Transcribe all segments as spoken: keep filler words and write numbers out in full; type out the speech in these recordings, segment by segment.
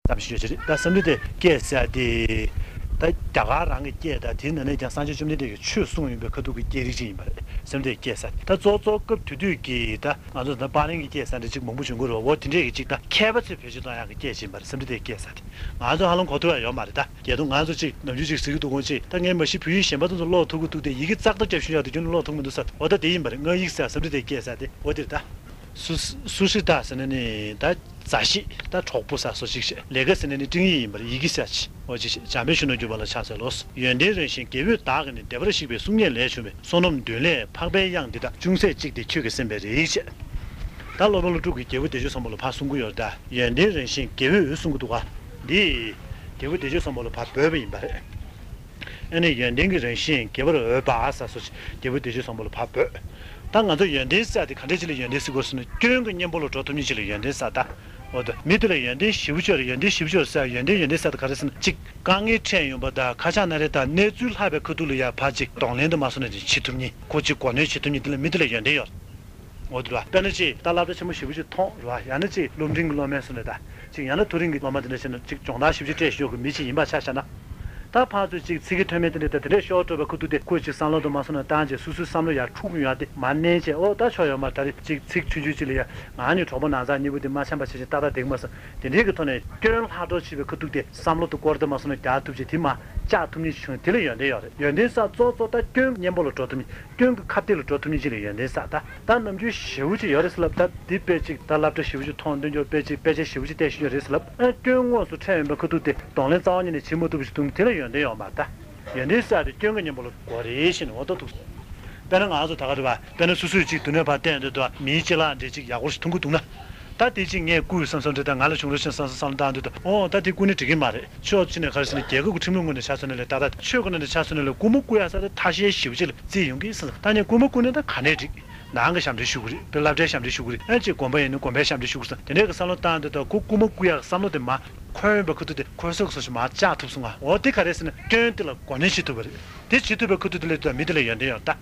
གཏམ་ཞིག་ཡོད་ཅེ་རེད། ད་སེམས་ཁྲལ་དེ་སྐྱེས་ཟེར་ཡ་དེ། ད་རྒྱ་གར་རང་གི་སྐད་དང་དེའི་ནང་ནས་ཀྱང་སངས་རྒྱས་བཅོམ་ལྡན་འདས་ཀྱི་ཆོས་གསུངས་ཡོད་པའི་ཁ་ཐུག་གི་སྐད་རིགས་ཅིག་ཡིན་པ་རེད། སེམས་ཁྲལ་སྐྱེས་ཟེར་ད་གཙོ་གཙོ་སྐབས་དེ་དུས་ཀྱི་ད་ང་ཚོ་ད་པར་ལེན་གྱི་སྐད་ཟེར་འདྲ་ཅིག་མང་པོ་བྱུང་གི་རེད་བ། འོ་དེ་འདྲས་ཀྱི་ཅིག་ད་མཁས་པ་ཚོས་བེད་སྤྱོད་གཏོང་ཡག་གི་སྐད་ཅིག་ཡིན་པ་རེད། སེམས་ཁྲལ་དེ་སྐྱེས་ཟེར་དེ་ང་ཚོ་ཧ་ལམ་གོ་ཐུབ་ཡ་ཡོད་མ་རེད། ད་རྒྱལ་དུ་ང་ཚོ་ཅིག་ནམ་རྒྱུན་ཅིག་ཟེར་གྱི་འདུག་གོ་ཅིག་ད་ངས་མ་གཞི་བོད་ཡིག་གཞན་པ་ཚོ་ཚོ་ཀློག་ཐུབ་ཀྱི་འདུག་སྟེ་ཡི་གེ་ཙག་ཏག་རྒྱབ་ཤུལ་ཡག་དུ་རྒྱུན་ཀློག་ཐུབ་མི་འདུག་ས། འོ་ད་དེ་ཡིན་པ་རེད། སྔགས་ཡིག་ཟེར་སེམས་ཁྲལ་དེ་སྐྱེས་ཟེར་དེ་འོ་དེ་རེད་ད། སུ་སུ་ཤི་ད་ཟེར་ན་ནི་ད་མཛའ་བཤེས་ད་གྲོགས་པོ་ཟེར་སོ་ཅིག་བཤད། ལས་ཀ་ཟེར་ན་ནི་སྤྲིང་ཡིག་ཡིན་པར་ཡི་གེ་ཟེར་ཅིག་འོ་ཅི་ཞིག་འཇམ་དཔལ་གཞོན་ནུར་གྱུར་པ་ལ་ཕྱག་འཚལ་ལོ། ཡོན་ཏན་རང་བཞིན་དགེ་བས་བདག་གི་ནི། བདེ་བར་གཤེགས་པའི་གསུང་སྙན་ལས་བྱུང་བའི། བསོད་ནམས་འདུན་ལས་འཕགས་པའི་གཡང་འདི་དག་ཅུང་ཟད་གཅིག་སྟེ་ཁྱོད་ཀྱི་སེམས་པའི་རིགས་བྱས། ད་སློབ་དཔོན་ཀླུ་སྒྲུབ་ཀྱིས་རྒྱལ་པོ་བདེ་སྤྱོད་བཟང་པོ་ལ་ཕར་གསུང་གི་ཡོད་རེད་ད། ཡོན་ཏན་རང་བཞིན་དགེ་བས་འོད་གསུང་གི་འདུག་ག་འདི་རྒྱལ་པོ་བདེ་སྤྱོད་བཟང་པོ་ལ་ཕར་འབོད་པ་ཡིན་པ་རེད། ཨ་ནི་ཡོན་ཏན་གྱི་རང་བཞིན་དགེ་བར་འོས་པ་ཟེར་སོ་ཅིག་རྒྱལ་པོ་བདེ་སྤྱོད་བཟང་པོ་ལ་ཕར་འབོད། ད་ང་ཚོ་ཡོན་ཏན་ཟེར་དེ་ག་འདྲ་ཅིག་ལ་ཡོན་ཏན་ཟེར་དགོས་ཟེར་ན་སྐྱོན་གྱི་གཉེན་པོ་ལ་འགྲོ་ཐུབ་མཁན་ཅིག་ལ་ཡོན་ཏན་ཟེར་ད། འོ་ད་མི་དེ་ལ་ཡོན་ཏན་ཞེ་པོ་ཅིག་ཡོད་རེད། ཡོན་ཏན་ཞེ་པོ་ཅིག་ཡོད་རེད་ཟེར་ཡོན་ཏན་ཡོན་ཏན་ཟེར་དེ་ག་རེ་ཟེར་ན་ཅིག་དཀའ་ངལ་འཕྲད་ཡོང་པ་དང་ཁ་ཆག་སྣ་རལ་དང་གནས་ཚུལ་ལྷག་པའི་ཁ་ཐུག་ལ་ཡ་ཕར་ཅིག་གདོང་ལེན་དུ་མ་སོང་ནས་ཅིག་བྱེད་ཐུབ་མཁན་ཁོ་ཅིག་མགོ་གནོན་བྱེད་ཐུབ་མཁན་དེ་ལ་མི་དེ་ལ་ཡོན་ཏན་ཡོད་རེད། འོ་དེ་རེད་བ། དཔེར་ན་ཅིག་ད་སློབ་གྲྭ་ཆེན་མོ་ཞེ་པོ་ཅིག་མཐོང་རེད་བ། ཡང་ན་ཅིག་སློབ་འབྲིང་གི་སློབ་མ་སོང་ནས་ད་ཅིག་ཡང་ན་མཐོ་རིམ་གྱི་སློབ་མ་དེ་འདྲ་བྱས་ན་ཅིག་སྦྱོང་བརྡར་ཞེ་པོ་ཅིག་སྤྲད་ཤོག་གི་མི་ཅིག་ཡིན་པ་ཆ་བཞག་ན། ད་ཕར་ཚུར་ཅིག་ཚིག་གི་མཐོ་དམན་དེ་འདྲ་ད་དེ་འདྲས་ཤོར་འགྲོ་བའི་ཁ་ཐུག་དེ་ཁོས་ཅིག་བསམ་བློ་དུ་མ་སོང་ན་བཏང་བྱས་སོ་སོའི་བསམ་བློ་ཡར་འཁྲུག་ཡོང་ཡ་དེ་མར་མནན་བྱས་ཨོ་ད་ཆོག་ཡོད་མ་རེད། ད་རེས་ཅིག་ཚིག་ཆུང་ཆུང་ཅིག་ལ་ཡ་ང་ནི་གྲོགས་པོ་ནང་ཚང་གཉིས་པོ་དེ་མ་འཆམ་པ་བྱས་ཅིག་ཏག་ཏག་འགྲིག་མ་སོང་། དེ་འདྲའི་གི་ཐོག་ནས་སྐྱོན་ལྷག་འགྲོ་བྱེད་པའི་ཁ་ཐུག་དེ་བསམ་བློ་དུ་སྐོར་དུ་མ་སོང་ན་རྒྱག་ཐུབ་ཅིག་དེ་མ་བཅག་ཐུབ་མཁན་ཅིག་བྱུང་དེ་ལ་ཡོན་ཏན་ཡོད་རེད། ཡོན་ཏན་ཟེར་གཙོ་གཙོ་ད་སྐྱོན་གཉེན་པོ་ལ་འགྲོ་ཐུབ་མཁན་སྐྱོན་གྱི་ཁ་གཏད་ལ་འགྲོ་ཐུབ་མཁན་ཅིག་ལ་ཡོན་ཏན་ཟེར་ད། ད་ནམ་རྒྱུན་ཞེ་པོ་ཅིག་ཡོད་རེད་ཟེར་ལབ། ད་འདི་དཔེ་ཅིག་ད་སློབ་གྲྭ་ཞེ་པོ་ཅིག་མཐོང་འདོན་རྒྱུ་དཔེ་ཅིག་དཔེ་ཆ་ཞེ་པོ་ཅིག་བལྟས་ཤེས་ཀྱི་རེད་ཟེར་ལབ། ཨ་སྐྱོན་དངོས་སུ་འཕྲད་ཡོང་པའི་ཁ་ཐུག་དེ་གདོང་ལེན་རྩ་བ་ཉིད་ནས་བྱེད་མ་ཐུབ་པ་ཞིག་འདུག་དེ་ལ་ཡོན་ཏན་ཡོད་མ་རེད་ད། ཡོན་ཏན་ཟེར་དེ་སྐྱོན་གྱི་གཉེན་པོ་ལ་གོ་རེད་ཞེས་ནས་འོ་ད་འདུག་དཔེར་ན་ང་ཚོ་ད་ག་རེད་བ། དཔེར་ན་སོ་སོས་ཅིག་དུ་ནས་ཕར་བལྟས་འདོད་དུ་མིའི་ཅི་ལག་འདྲེ་ཅིག་ཡག་པོ་ཞིག་མཐོང་གི་འདུག་ན། ད་དེ་ཅིག་ངས་བརྐུས་བསམ་བསམ་འདྲ་ད་ང་ལ་བྱུང་རོགས་ཞེས་བསམ་བསམ་བསམ་བློ་བཏང་འདོད་དུ་ཨོ་ད་དེ་བརྐུས་ནས་འགྲིག་གི་མ་རེད། ཕྱོགས་གཅིག་ནས་ག་རེ་ཟེར་ན་རྒྱལ་ཁབ་ཀྱི་ཁྲིམས་ལུགས་ངོས་ནས་ཆ་མཚོན་ན་ལས་ད་ལྟ་ཆོས་ཀྱི་ནང་ནས་ཆ་མཚོན་ན་ལས་རྐུན་མ་རྐུ་ཡག་ས་དེ་ཐ་ཤལ་ཞེ་པོ་ཅིག་ལ་བརྩིས་ཡོང་གི་ཟེར། ད་ནས་རྐུན་མ་རྐུ་ནས་ད་ག་ནས་འགྲིག་ནང་གི་ཞབས་འདྲེན་ཞུ་གི་རེད། དཔེ་སློབ་གྲྭའི་ཞབས་འདྲེན་ཞུ་གི་རེད། ཨ་ཅིག་དགོན་པ་ཡིན་ན་དགོན་པའི་ཞབས་འདྲེན་ཞུ་གི་རེད་ཟེར། དེ་འདྲའི་གི་བསམ་བློ་བཏང་འདོད་ད་ཁོ་རྐུན་མ་རྐུ་ཡག་གི་བསམ་བློ་དེ་མ་འཁོར་ཡོང་པའི་ཁ་ཐུག་དེ་འཁོར་སོགས་སོགས་ཤིག་མར་བཅག་ཐུབ་སོང་ང་། འོ་དེ་ག་རེ་ཟེར་ན་སྐྱོན་དེ་ལ་གོ་གནོན་བྱེད་ཐུབ་པ་རེད། དེ་བྱེད་ཐུབ་པའི་ཁ་ཐུག་དེ་ལས་དུ་མི་དེ་ལ་ཡོན་ཏན་ཡོད་ད།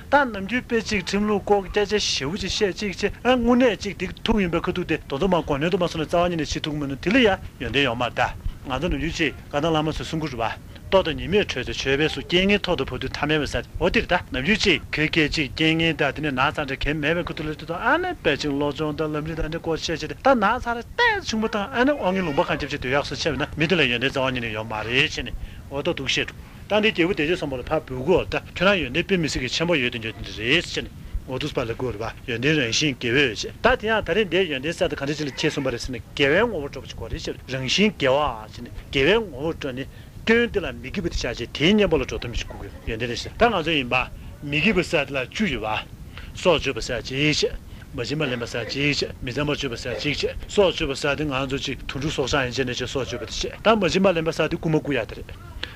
ད་ནམ་རྒྱུན་དཔེ་གཅིག་ཁྲིམས་ལུགས་སྐོར་གྱི་སྐད་ཆ་ཞེ་པོ་ཅིག་བཤད་གཅིག་བྱས་ཨ་དངོས་གནས་གཅིག་དེ་ཐུག་ཡོང་པའི་ཁ་ཐུག་དེ་དོ་ཚོ་མ་གོ་གནོན་དུ་མ་སོང་ན་རྩ་བ་ཉིད་ནས་བྱེད་ཐུབ་མི་འདུག་དེ་ལ་ཡ་ཡོན་ཏན་ཡོད་མ་རེད་ད། ང་ཚོ་ནམ་རྒྱུན་གཅིག་བཀའ་གདམས་བླ་མ་ཚོས་གསུང་གི་རེད་བ། ལྟོ་དང་ཉི་མས་གྲོལ་ཏེ་མཆོད་པའི་གསུང་རྐྱེན་ངན་ཐོག་ཏུ་བབས་དུས་ཐ་མལ་པའི་ས་འོ་དེ་རེད་ད། ནམ་རྒྱུན་གཅིག་གལ་སྐད་ཅིག་རྐྱེན་ངན་དང་དེ་ནས་ན་ཚ་འདྲ་གལ་མེད་པའི་ཁ་ཐུག་ལ་དུས་དང་ཨ་ནི་དཔེ་ཅིག་སློབ་སྦྱོང་དང་ལམ་རིམ་དང་འདྲ་སྐོར་བཤད་བྱས་ཏེ་ད་ན་ཚ་རེ་ཏོག་ཙམ་བྱུང་པ་དང་ཨ་ནི་དབང་གི་ལུང་པ་གང་རྒྱབ་བྱས་སྡོད་ཡག་སོ་ཆེ་བས་ན་མི་དེ་ལ་ཡོན་ཏན་རྩ་བ་ཉིད་ནས་ཡོད་མ་རེད་བྱས་ནས་འོ་ད་འདུག་བཤད་འགྲོ། ད་འདི་རྒྱལ་པོ་བདེ་སྤྱོད་བཟང་པོ་ལ་ཕར་འབུལ་དགོས་པ་ད་ཁྱོད་རང་ཡོན་ཏན་དཔེ་མི་སྲིད་ཀྱི་ཆེན་པོ་ཡོད་དུ་འཇོག་དེ་འདྲ་རེད་ཟེར་ནས་འོ་དུས་པ་ལ་དགོས་རེད་པ། ཡོན་ཏན་རང་བཞིན་དགེ་བའི་འོས་བྱས། ད་དེ་ཡང་ད་རེས་འདིའི་ཡོན་ཏན་གསར་དུ་ག་འདྲ་ཅིག་ལ་ཁྱེད་གསུངས་པ་རེད་ཟེར་ན་དགེ་བའི་ངོ་བོར་གྲུབ་པ་ཅིག་དགོས་རེད་ཟེར། རང་བཞིན་དགེ་བ་ཟེར་ནས་དགེ་བའི་ངོ་བོར་གྲུབ་ནས་སྐྱོན་དེ་ལ་མི་དགེ་བ་དེ་བཞག་བྱས་དེའི་གཉེན་པོ་ལ་འགྲོ་ཐུབ་མི་ཞིག་དགོས་ཀྱི་ཡོན་ཏན་རེད་ཟེར། ད་ང་ཚོ་ཡིན་པ་མི་དགེ་བ་ཟེར་དེ་ལ་བཅུ་ཡོད་པ། སྲོག་གཅོད་པ་ཟེར་གཅིག་བྱས། མ་བྱིན་པ་ལེན་པ་ཟེར་གཅིག་བྱས། མི་ཚངས་པར་སྤྱོད་པ་ཟེར་གཅིག་བྱས། སྲོག་གཅོད་པ་ཟེར་དེ་ང་ཚོ་གཅིག་དུད་འགྲོ་སྲོག་ཆགས་ཡན་ཆད་ནས་ཀྱང་སྲོག་གཅོད་པ་དེ་བྱས། ད་མ་བྱིན་པ་ལེན་པ་ཟེར་དེ་རྐུན་མ་རྐུ་ཡག་དེ་རེད།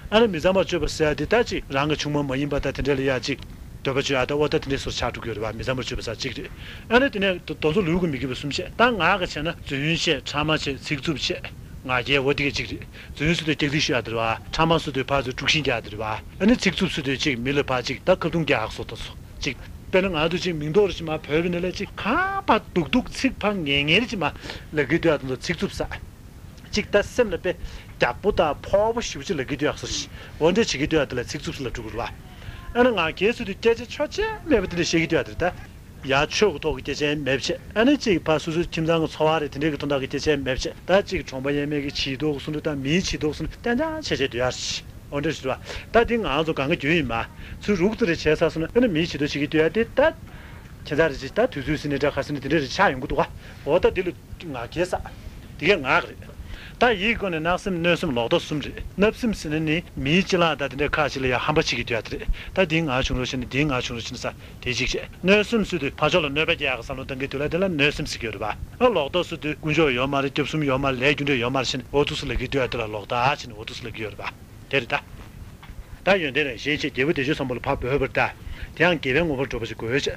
ཨ་ནི་མི་ཚངས་པར་སྤྱོད་པ་ཟེར་དེ་ད་ཅིག་རང་གི་ཆུང་མ་མ་ཡིན་པ་ད་དེ་འདྲ་ལ་ཡ་ཅིག་འདོད་པ་སྤྱོད་ཡག་ད་འོ་ད་དེ་འདྲའི་སོར་ཆགས་འགྲོ་གི་ཡོད་རེད་པ། མི་ཚངས་པར་སྤྱོད་པ་ཟེར་གཅིག་རེད། ཨ་ནི་དེ་ནས་དོ་དོ་ཚོ་ལུས་ཀྱི་མི་དགེ་བ་གསུམ་བྱས། ད་ངག་གི་བྱས་ན་རྫུན་བཤད་ཕྲ་མ་བྱས་ཚིག་རྩུབ་བྱས། ང་རྒྱལ་འོ་དེ་ག་གཅིག་རེད། རྫུན་བཟོ་དུས་སྐྱག་རྫུན་ཤོད་ཡག་དེ་རེད་པ། ཕྲ་མ་བཟོ་དུས་ཕར་ཚུར་དཀྲུག་ཤིང་རྒྱག་ཡག་དེ་རེད་པ། ཨ་ནི་ཚིག་རྩུབ་བཟོ་དུས་གཅིག་མི་ལ་ཕར་གཅིག་ད་ཁ་རྡུང་རྒྱག་ཡག་བཟོ་ལྟ་ཚོ་གཅིག་དཔེར་ན་ང་ཚོ་གཅིག་མིང་འདོགས་རེ་གཅིག་མར་བོས་པ་ནི་ལས་གཅིག་གང་ཕར་སྡུག་སྡུག་ཚིག་ཕར་ངན་ངན་རེ་གཅིག་མར་ལབ་ཀྱི་སྡོད་ཡག་དེ་ཚོ་ཚིག་རྩུབ་ཟེར། གཅིག་ད་སེམས་ལ་དཔེ་རྒྱགས་པོ་དང་ཕོག་པོ་ཞེ་པོ་ཅིག་ལབ་ཀྱི་སྡོད་ཡག་སོ་ཞིག་འོ་འདྲ་བྱེད་ཀྱི་སྡོད་ཡག་དེ་ལ་ཚིག་རྩུབ་ཟེར་ལབ་འགྲོ་གི་རེད་པ། ཨ་ནི་ང་རྒྱལ་ཚོ་དེ་སྐད་ཆ་ཆོག་ཆེ་མེད་པ་དེ་འདྲ་བཤད་ཀྱི་སྡོད་ཡག་དེ་རེད་ད། ཡང་ཆོས་ཀྱི་ཐོག་གི་སྐད་ཆ་མེད་བྱས། ཨ་ནི་གཅིག་ཕར་སོ་སོའི་ཁྱིམ་ཚང་གི་འཚོ་བ་རེད་དེ་འདྲའི་གི་དོན་དག་གི་སྐད་ཆ་མེད་བྱས། ད་གཅིག་གྲོང་པ་ཡས་མས་ཀྱི་བྱིས་གཏོགས་སུ་འགྲོ་དང་མིའི་བྱིས་གཏོགས་སུ་འགྲོ་གཏན་འཇགས་བྱས་བྱས་སྡོད་ཡག་རེད། འོ་འདྲ་ཞིག་རེད་པ། ད་དེ་ང་ཚོ་གང་ག་རྒྱུ་ཡིན་མ། ཚུར་རུག་ཏུ་རེ་བྱས་ཚར་སོང་ན་ཨ་ནི་མིའི་བྱིས་གཏོགས་བྱེད་ཀྱི་སྡོད་ཡག་དེ་ད། ཁྱད་མཚར་རེ་ཅིག་ད་དུས་ཚོད་ཟིན་ནས་འདྲ་ཁ་ཟིན་ནས་དེ་འདྲ་རེ་ཆགས་ཡོང་གི་འདུག་ག་འོ་ད་དེ་ལ་ང་རྒྱལ་ཟེར། དེ་གའི་ངག་རེད། ད་ཡིད་ཀྱི་སྒོ་ནས་བརྣབ་སེམས་གནོད་སེམས་ལོག་ལྟ་གསུམ་རེད། བརྣབ་སེམས་ཟེར་ན་ནི་མིའི་ཅི་ལག་དང་དེ་འདྲའི་ཁ་ཅིག་ལ་ཡང་ཧམ་པ་བྱེད་ཀྱི་སྡོད་ཡག་དེ་རེད། ད་དེའི་ངག་བྱུང་རོགས་བྱས་ནས་དེའི་ངག་བྱུང་རོགས་བྱས་ནས་ཟེར་དེ་གཅིག་བྱས། གནོད་སེམས་ཟེར་དུས་ཕར་ཕྱོགས་ལ་གནོད་པ་རྒྱག་ཡག་གི་བསམ་བློ་གཏོང་གི་དུས་ལ་དེ་ལ་གནོད་སེམས་ཟེར་གྱི་ཡོད་རེད་པ། ཨ་ལོག་ལྟ་ཟེར་དུས་དཀོན་མཆོག་ཡོད་མ་རེད། སྐྱབས་གསུམ་ཡོད་མ་རེད། ལས་རྒྱུ་འབྲས་ཡོད་མ་རེད་བྱས་ནས་འོ་ཐུགས་སུ་ལབ་ཀྱི་སྡོད་ཡག་དེ་ལ་ལོག་ལྟ་བྱས་ནས་འོ་ཐུགས་སུ་ལབ་ཀྱི་ཡོད་རེད་པ། དེ་རེད་ད། ད་ཡོན་ཏན་རང་བཞིན་ཆེ་རྒྱལ་པོ་བདེ་སྤྱོད་བཟང་པོ་ལ་ཕར་འབོད་པར་ད། དེའང་དགེ་བའི་ངོ་བོར་གྲུབ་པ་ཞིག་དགོས་ཤེ།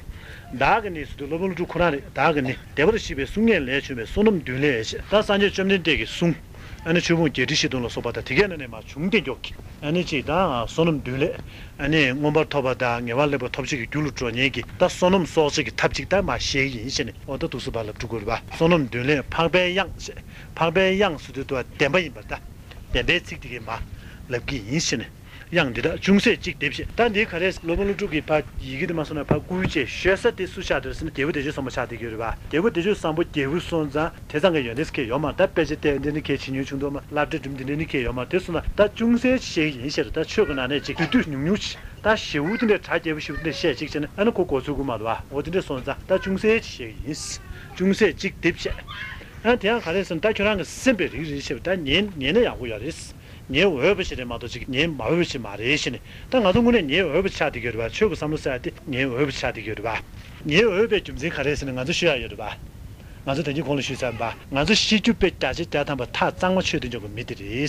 བདག་གི་ནི་ཟེར་དུས་སློབ་དཔོན་ཀླུ་སྒྲུབ་ཁོ་རང་རེད། བདག་གི་ནི་བདེ་བར་གཤེགས་པའི་གསུང་སྙན་ལས་བྱུང་བའི་བསོད་ནམས་འདུན་ལས་ཞེས། ད་སངས་རྒྱས་བཅོམ་ལྡན་འདས་ཀྱི་གསུང་ ཨ་ནི་ཆོས་ཕུང་བརྒྱད་ཁྲི་བཞི་སྟོང་ལ་སོགས་པ་དང་དེ་གའི་ནང་ནས་མར་བྱུང་བསྡད་མགྱོགས་ཀྱི། ཨ་ནི་གཅིག་དང་བསོད་ནམས་བདུན་ལས། ཨ་ནི་མངོན་པར་མཐོ་བ་དང་ངེས་པར་ལེགས་པ་ཐོབ་བྱེད་ཀྱི་རྒྱུ་ལ་འགྲོ་ཉེན་གྱི་ད་བསོད་ནམས་གསོག་བྱེད་ཀྱི་ཐབས་གཅིག་ད་མར་བཤད་ཀྱི་ཡིན་ཞེས་ནས། འོ་ད་འདུག་སེ་ཕར་ལབ་འགྲོ་དགོས་རེད་པ། བསོད་ནམས་བདུན་ལས་འཕགས་པའི་དབྱངས་ཞེས། འཕགས་པའི་དབྱངས་ཟེར་དུས་དུ་བ་བདེན་པ་ཡིན་པར་ད། བདེན་པའི་ཚིག་དེ་གའི་མར་ལབ་ཀྱི་ཡིན་ཞེས་ནས། དབྱངས་འདི་དག་ཅུང་ཟད་ཅིག་འདེབས་ཤིག་ད་འདིའི་ག་རེ་སློབ་དཔོན་ཀླུ་སྒྲུབ་ཀྱི་ཕ་ཡི་གེ་འདི་མ་སོང་ན་ཕ་བསྐུལ་བྱས་ཤོད་ས་དེ་སུ་ཆགས་འདུག་ཟེར་ན་རྒྱལ་པོ་བདེ་སྤྱོད་བཟང་པོ་ཆགས་བསྡད་ཀྱི་ཡོད་རེད་པ། རྒྱལ་པོ་བདེ་སྤྱོད་བཟང་པོ་རྒྱལ་པོ་སོང་ཙང་དེ་ཙང་གི་ཡོན་ཏན་ཁྱད་ཡོད་མ་རེད། ད་དཔེ་ཆ་བལྟས་འདི་ནི་ཁྱད་ཇི་ཉུང་ཆུང་འདུག་མ་བསླབ་གྲྭ་འགྲིམ་འདི་འདྲ་ནི་ཁྱད་ཡོད་མ་རེད། དེ་སོང་ན་ད་ཅུང་ཟད་ཅིག་བཤད་ཀྱི་ཡིན་ཤག་ད་ཆོས་ཀྱི་ནང་ནས་ཅིག་བསྡུས་བསྡུས་ཉུང་ཉུང་ཅིག་ད་ཞེ་པོ་དེ་འདྲའི་གྲ་རྒྱས་པོ་ཞེ་པོ་དེ་འདྲ་བཤད་ཅིག་བྱས་ན་ཨ་ནི་ཁོ་གོ་ཚོད་དགོས་མ་རེད་པ། འོ་དེ་འདྲ་སོང་ཙང་ད་ཅུང་ཟད་ཅིག་བཤད་ཀྱི་ཡིན། ཅུང་ཟད་ཅིག་འདེབས་བཤད། ཨ་དེ་ཡང་ག་རེ་ཟེར་ན་ད་ཁྱོད་རང་གི་སེམས་པའི་རིགས་རེད་ཞེས་པ་ད་ཉན་ཉན་ན་ཡག་པོ་ཡོད་རེད། ཉན་འོས་པ་ཞིག་རེད་མ་གཏོགས་ཅིག་ཉན་མ་འོས་པ་ཞིག་མ་རེད་ཞེས་ནས། ད་ང་ཚོ་དངོས་གནས་ཉན་འོས་པ་ཆགས་བསྡད་ཀྱི་ཡོད་རེད་པ། ཆོས་ཀྱི་བསམ་བློ་ཟེར་ཡ་དེ་ཉན་འོས་པ་ཆགས་བསྡད་ཀྱི་ཡོད་རེད་པ། ཉན་འོས་པའི་རྒྱུ་མཚན་ག་རེ་ཟེར་ན་ང་ཚོ་ཤོད་ཡ་ཡོད་རེད་པ། ང་ཚོ་ད་གིན་གོང་ལ་ཞུས་ཚར་བ། ང་ཚོ་ཤེས་རྒྱུད་དཔེ་བརྒྱ་ཆ་བརྒྱ་ཐམ་པ་ཐག་གཙང་མ་ཆོད་བསྡད་འཇོག་གི་མི་དེ་རེད།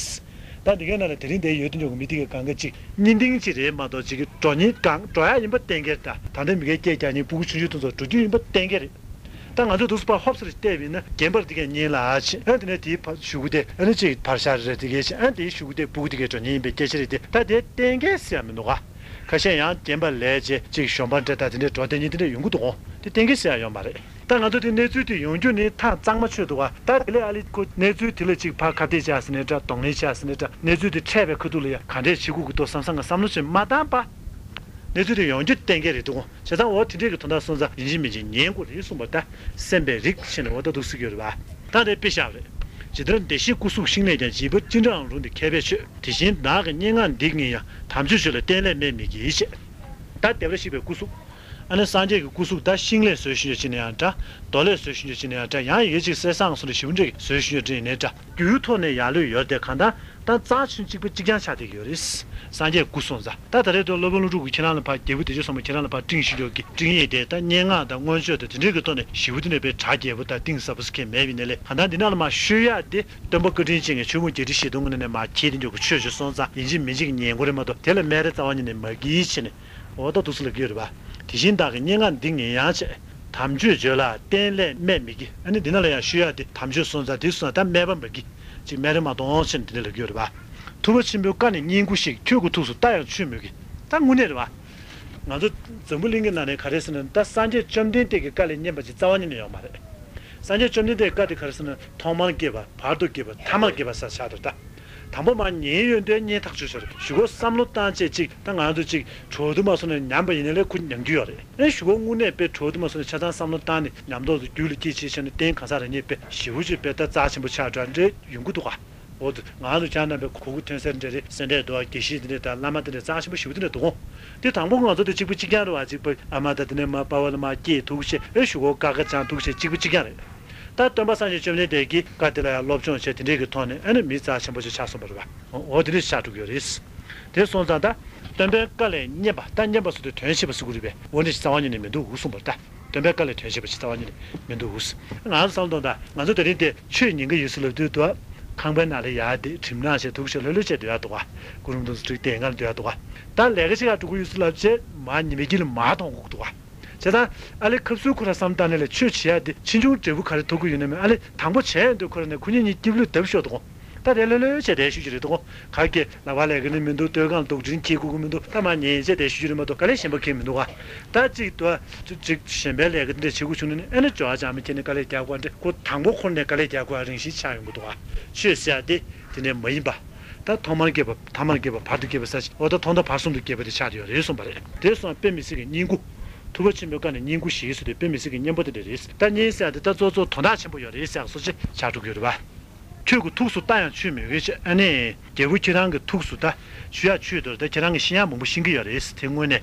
ད་འདི་གའི་ནང་ལ་དེ་རིང་འདིར་ཡོད་བསྡད་འཇོག་གི་མི་དེ་གའི་གང་ག་ཅིག་གཉིས་ལྡན་ཅིག་རེད་མ་གཏོགས་ཅིག་གི་འགྲོ་ཉེན་གང་འགྲོ་ཡ་ཡིན་པ་གཏན་འཁེལ། ད་ད་ལྟ་མི་སྐད་སྐད་རྒྱག་མཁན་སྤུ་གུ་ཆུང་ཆུང་དེ་ཚོ་འགྲོ་རྒྱུ་ཡིན་པ་གཏན་འཁེལ་རེད། ད་ང་ཚོས་འདུག་སེ་ཕར་ཧོབ་སེ་བལྟས་པ་ཡིན་ན་རྒན་པར་དེ་གས་གཉེན་ལ་ཕྱིན། ཨ་དེ་ནས་དེའི་ཕ་གཞུག་གུ་དེ་ཨ་ནི་གཅིག་བར་ཤ་རེ་དེ་གས་ཕྱིན། ཨ་དེའི་གཞུག་གུ་དེ་སྤུ་གུ་དེ་གས་འགྲོ་གཉེན་ཡིན་པའི་སྐད་ཆ་རེད་དེ། ད་དེ་གཏན་འཁེལ་ཟེར་ཡ་མི་འདུག་ག་ཁ་ཤས་ཡང་རྒན་པ་ལས་བྱེད་གཅིག་གཞོན་པ་འདྲ་ད་དེ་འདྲས་འགྲོ་བསྡད་མཁན་དེ་འདྲས་ཡོང་གི་འདུག་གོ། དེ་གཏན་འཁེལ་ཟེར་ཡ་ཡོད་མ་རེད། ད་ང་ཚོ་དེ་གནས་ཚུལ་དེ་ཡོང་རྒྱུ་ནི་ཐག་གཙང་མ་ཆོད་འདུག་ག་ད་དེ་ལས་ཨ་ལི་ཁོ་གནས་ཚུལ་དེ་ལ་གཅིག་ཕར་ཁ་གཏད་བྱ་ཟེར་ནའི་འདྲ་གདོང་ལེན་བྱ་ཟེར་ནའི་འདྲ་གནས་ཚུལ་དེ་འཕྲད་པའི་ཁ་ཐུག་ལ་ཡ་ག་འདྲས་བྱེད་དགོས་ཀྱི་འདུག་བསམ་བསམ་ག་བསམ་བློ་ཅིག་མ་བཏང་པ། གནས་ཚུལ་དེ་ཡོང་རྒྱུ་གཏན་འཁེལ་རེད་འདུག་གོ། བྱས་ཙང་འོ་དེ་འདྲས་ཀྱི་དོན་དག་སོང་ཙང་ཡིན་གཅིག་མིན་གཅིག་ཉན་དགོས་རེད་གསུངས་པ་ད། སེམས་པའི་རིགས་ཞེས་ནས་འོ་ད་འདུག་སེ་ཡོད་རེད་པ། ད་དེ་དཔེ་བཞག་རེད། ཇི་ལྟར་བདེ་གཤེགས་སྐུ་གཟུགས་ཤིང་ལས་ཀྱང་། བྱིས་པ་ཅི་འདྲའང་རུང་སྟེ་མཁས་པས་ཆོད། དེ་བཞིན་བདག་གི་སྙན་ངག་འདི་ཉིད་ཡང་། དམ་ཆོས་ཆོས་ལ་གཏན་ལས་མེད་མི་བགྱིད་ཅེས། ད་བདེ་བར་གཤེགས་པའི་སྐུ་གཟུགས། ཨ་ནི་སངས་རྒྱས་ཀྱི་སྐུ་གཟུགས་ད་ཤིང་ལས་བཟོས་ཤིང་ཡོད་ཅི་ནས་ཡང་འདྲ། རྡོ་ལས་བཟོས་ཤིང་ཡོད་ཅི་ནས་ཡང་འདྲ། ཡང་ཡོད་ཅིག་གསེར་སྲང་སོགས་ལས་ཞིབ་འདྲ་བཟོས་ཤིང་ཡོད་ཅི་ནས་འདྲ། རྒྱུའི་ཐོག་ནས་ཡར་ལུས་ཡོད་དེ་གང་ལྟར་ད་རྩ་ཆེན་གཅིག་པ་གཅིག་རྐྱང་ཆགས་བསྡད་ཀྱི་ཡོད་རེད། སངས་རྒྱས་སྐུ་གསུངས་ཙང་ད་ད་རེས་དུ་སློབ་དཔོན་ཀླུ་སྒྲུབ་ཀྱིས་ཁྱེད་རང་ལ་ཕར་རྒྱལ་པོ་བདེ་སྤྱོད་བཟང་པོ་ཁྱེད་རང་ལ་ཕར་སྤྲིངས་ཤིང་འཇོག་གི་སྤྲིངས་ཡིག་དེ་ད་སྙན་ངག་དང་མངོན་བརྗོད་དང་དེ་འདྲའི་གི་ཐོག་ནས་ཞིབ་པོ་དེ་ནས་དཔེ་གྲ་རྒྱས་པོ་དང་གཏིང་ཟབ་པོ་ཟེར་མཁན་མེད་པའི་ནས་ལས་གང་ལྟར་འདི་ནང་ལ་མར་ཤོད་ཡག་དེ་སྟོན་པ་བཀའ་དྲིན་ཅན་གྱི་ཆོས་ཕུང་བརྒྱད་ཁྲི་བཞི་སྟོང་གི་ནང་ནས་མར་ཁྱེར་དེ་འཇོག་གི་ཆོས་ཞུ་སོང་ཙང་ཡིན་གཅིག་མིན་གཅིག་ཉན་དགོས་རེད་མ་གཏོགས་དེ་ལ་སྨད་ར་རྩ་བ་ཉིད་ནས་མ་བགྱིད་ཅེས་ནས། འོ་ད་འདུག་སེ་ལབ་ཀྱི་ཡོད་རེད་པ། དེ་བཞིན་བདག་གི་སྙན་ངག་འདི་ཉིད་ཡང་བྱས། དམ་ཆོས་བརྗོད་ལ་གཏན་ལས་སྨད་མི་བགྱིད། ཨ་ནི་འདི་ནང་ལ་ཡང་ཤོད་ཡག་དེ་དམ་ཆོས་སོང་ཙང་དེ་སོང་ཙང་ད་སྨད་པ་མ་བགྱིད། ཅིག་སྨད་ར་མ་གཏོང་ཅེས་ནས་འདི་འདྲ་ལབ་ཀྱི་ཡོད་རེད་པ། ཐུབ་པ་ཆེན་པོའི་བཀའ་ནི་སྙན་བཀུར་ཞིག་ཁྱོད་ཀྱི་ཐུགས་སུ་བལྟ་ཡང་ཆོས་མོས་བགྱིད། ད་དངོས་གནས་རེད་པ། ང་ཚོ་འཛམ་བུ་གླིང་གི་ནང་ནས་ག་རེ་ཟེར་ན་ད་སངས་རྒྱས་བཅོམ་ལྡན་འདས་ཀྱི་བཀའ་ལས་སྙན་པ་ཅིག་རྩ་བ་ཉིད་ནས་ཡོད་མ་རེད། སངས་རྒྱས་བཅོམ་ལྡན་འདས་བཀའ་དེ་ག་རེ་ཟེར་ན་ཐོག་མར་སྐྱེས་པ་བར་དུ་སྐྱེས་པ་ཐ་མར་སྐྱེས་པ་ཟེར་ཆགས་འདུག་ད། དང་པོ་མར་ཉན་ཡོང་དུས་སྙན་ཐག་ཆོད་ཆོད་རེད། གཞུག་གུ་བསམ་བློ་བཏང་བྱས་ཅིག་ད་ང་ཚོ་ཅིག་གྲོགས་དུ་མ་སོང་ནས་ཉམས་པ་ཡིན་ན་ལས་ཁོ་ཉམས་རྒྱུ་ཡོད་རེད། ཨེ་གཞུག་གུ་དངོས་གནས་དཔེ་གྲོགས་དུ་མ་སོང་ནས་ཆ་ཚང་བསམ་བློ་བཏང་ནས་ཉམས་རྟོགས་སུ་རྒྱུད་ལ་སྐྱེས་བྱས་བྱས་ནས་བརྟེན་གང་ཟག་རང་ཉིད་དཔེ་ཞེ་པོ་ཅིག་དཔེ་ད་རྩ་ཆེན་པོ་ཆགས་འདྲ་འདྲ་ཡོང་གི་འདུག་ག་འོ་དུ་ང་ཚོ་ཅག་རྣམ་པའི་གོ་དགུ་ཐོན་སེར་འདྲ་རེད། སེ་འབྲས་རྡོ་བ་དགེ་བཤེས་འདི་འདྲས་དང་བླ་མ་འདི་འདྲས་རྩ་ཆེན་པོ་ཞེ་པོ་འདི་འདྲས་འདུག་གོ། དེ་དང་པོ་ང་ཚོ་དེ་གཅིག་པ་གཅིག་རྐྱང་རེད་བ། གཅིག་པ་ཨ་མ་དང་དེ་ནས་མ་པ་ཕ་ལ་མ་སྐྱེས་ཐུག་བྱས་ཨེ་གཞུག་གུ་ཀ་ཁ་བྱང་ཐུག་བྱས་གཅིག་པ་གཅིག་རྐྱང་རེད། ད་སྟོན་པ་སངས་རྒྱས་བཅོམ་ལྡན་འདས་ཀྱིས་བཀའ་དེ་ལ་ཡང་སློབ་སྦྱོང་བྱས་དེ་འདྲས་ཀྱི་ཐོག་ནས་ཨ་ནི་མི་རྩ་ཆེན་པོ་ཞིག་ཆགས་སོང་བ་རེད་བ། འོ་དེ་འདྲས་ཆགས་འགྲོ་གི་ཡོད་རེད། དེ་སོང་ཙང་ད་སྟོན་པའི་བཀའ་ལས་སྙན་པ་ད་སྙན་པ་སོགས་དེ་དོན་ཤེས་པ་ཟེར་གི་རེད་པས། འོ་འདྲས་ཞིག་རྩ་བ་ཉིད་ནས་མི་འདུག་གསུངས་པ་རེད་ད། སྟོན་པའི་བཀའ་ལས་དོན་ཤེས་པ་ཞིག་རྩ་བ་ཉིད་ནས་མི་འདུག་ང་ཚོ་བསམ་བློ་གཏོང་དང་ང་ཚོ་དེ་རིང་དེ་ཆོས་ཉན་གི་ཡོད་ཟེར་ལབ་དུས་དུ་ཁང་པའི་ནང་ལ་ཡར་དེ་གྲིམ་ནག་བྱས་ཐུག་བྱས་ལྷོད་ལྷོད་བྱས་སྡོད་ཡག་འདུག་ག་སྐུ་རིམ་དུ་སྒྲིག་དེ་ང་ལ་སྡོད་ཡག་འདུག་ག་ད་ལས་ཀ་ཞིག་ལ་འགྲོ་གི་ཡོད་ཟེར་ལབ་བྱས་མར་ཉི་མའི་དཀྱིལ་ལ་མར་གཏོང་དགོས་འདུག་ག་བྱས་ཙང་ཨ་ལེ་ཁབ་སུལ་ཁོ་ར་བསམ་བཏང་ནས་ལས་ཆོས་བྱེད་ཡག་དེ་ཕྱིས་འབྱུང་འབྲས་བུ་ག་རེ་ཐོབ་ཀྱི་ཡོད་ན་མེད་ཨ་ལེ་དང་པོ་བྱས་ཡོང་དུས་ཁོ་ར་ནས་ཁོ་གཉིས་གཉིས་སྐྱིབ་ལུས་བརྡབ་ཤོག་འདུག་ག་ད་དེ་ལྷོད་ལྷོད་བྱས་བསྡད་ཤོད་ཀྱི་རེད་འདུག་ག་ག་གེ་ལག་པ་ལས་ཀ་ནི་མི་འདུག་སྟོད་གང་ལ་དུག་སྤྲིན་འཁྱེར་དགོས་ཀྱི་མི་འདུག་ད་མར་ཉལ་བྱས་བསྡད་ཤོད་ཀྱི་རེད་མ་གཏོགས་དཀའ་ལས་གཞན་པ་ཁེལ་མི་འདུག་ག་ད་གཅིག་ཏུ་གཅིག་གཞན་པའི་ལས་ཀ་འདི་འདྲ་བྱེད་དགོས་བྱུང་ན་ནི་ཨ་ནི་ཇོ་ཨ་ཅང་མི་ཁྱེད་ནི་དཀའ་ལས་རྒྱག་དགོས་འདྲ་ཁོ་དང་པོ་ཁོ་ནས་དཀའ་ལས་རྒྱག་དགོས་རང་བཞིན་ཆགས་ཡོང་གི་འདུག་ག་ཆོས་ཟེར་ཡ་དེ་དེ་ནས་མ་ཡིན་པ། ད་ཐོག་མར་སྐྱེས་པ་ཐ་མར་སྐྱེས་པ་བར་དུ་སྐྱེས་པ་ཟེར་ཅིག་འོ་ད་ཐོག་མཐའ་བར་གསུམ་དུ་སྐྱེས་པ་དེ་ཆགས་ཡོད་རེད་གསུངས་པ་རེད། དེ་སོང་དཔེ་མི་སྲིད་ཀྱི་སྙན་བཀུར། ཐུབ་པ་ཆེན་པོའི་བཀའ་ནི་སྙན་བཀུར་ཞིག་ཟེར་དུས་དཔེ་མི་སྲིད་ཀྱི་སྙན་པོ་དེ་འདྲ་རེད། ད་སྙན་ཟེར་ཡ་དེ་ད་གཙོ་གཙོ་དོན་དག་ཆེན་པོ་ཡོད་རེད་ཟེར་ཡ་སོ་ཅིག་ཆགས་འགྲོ་གི་ཡོད་རེད་པ། ཁྱོད་ཀྱི་ཐུགས་སུ་བལྟ་ཡང་ཆོས་མོས་གི་ཅེས། ཨ་ནི་རྒྱལ་པོ་ཁྱེད་རང་གི་ཐུགས་སུ་ད་ཞུ་ཡག་ཆོས་འདུག་ད་ཁྱེད་རང་གི་ཤེས་ཡག་མང་པོ་ཤེས་ཀྱི་ཡོད་རེད། དེ་དངོས་གནས།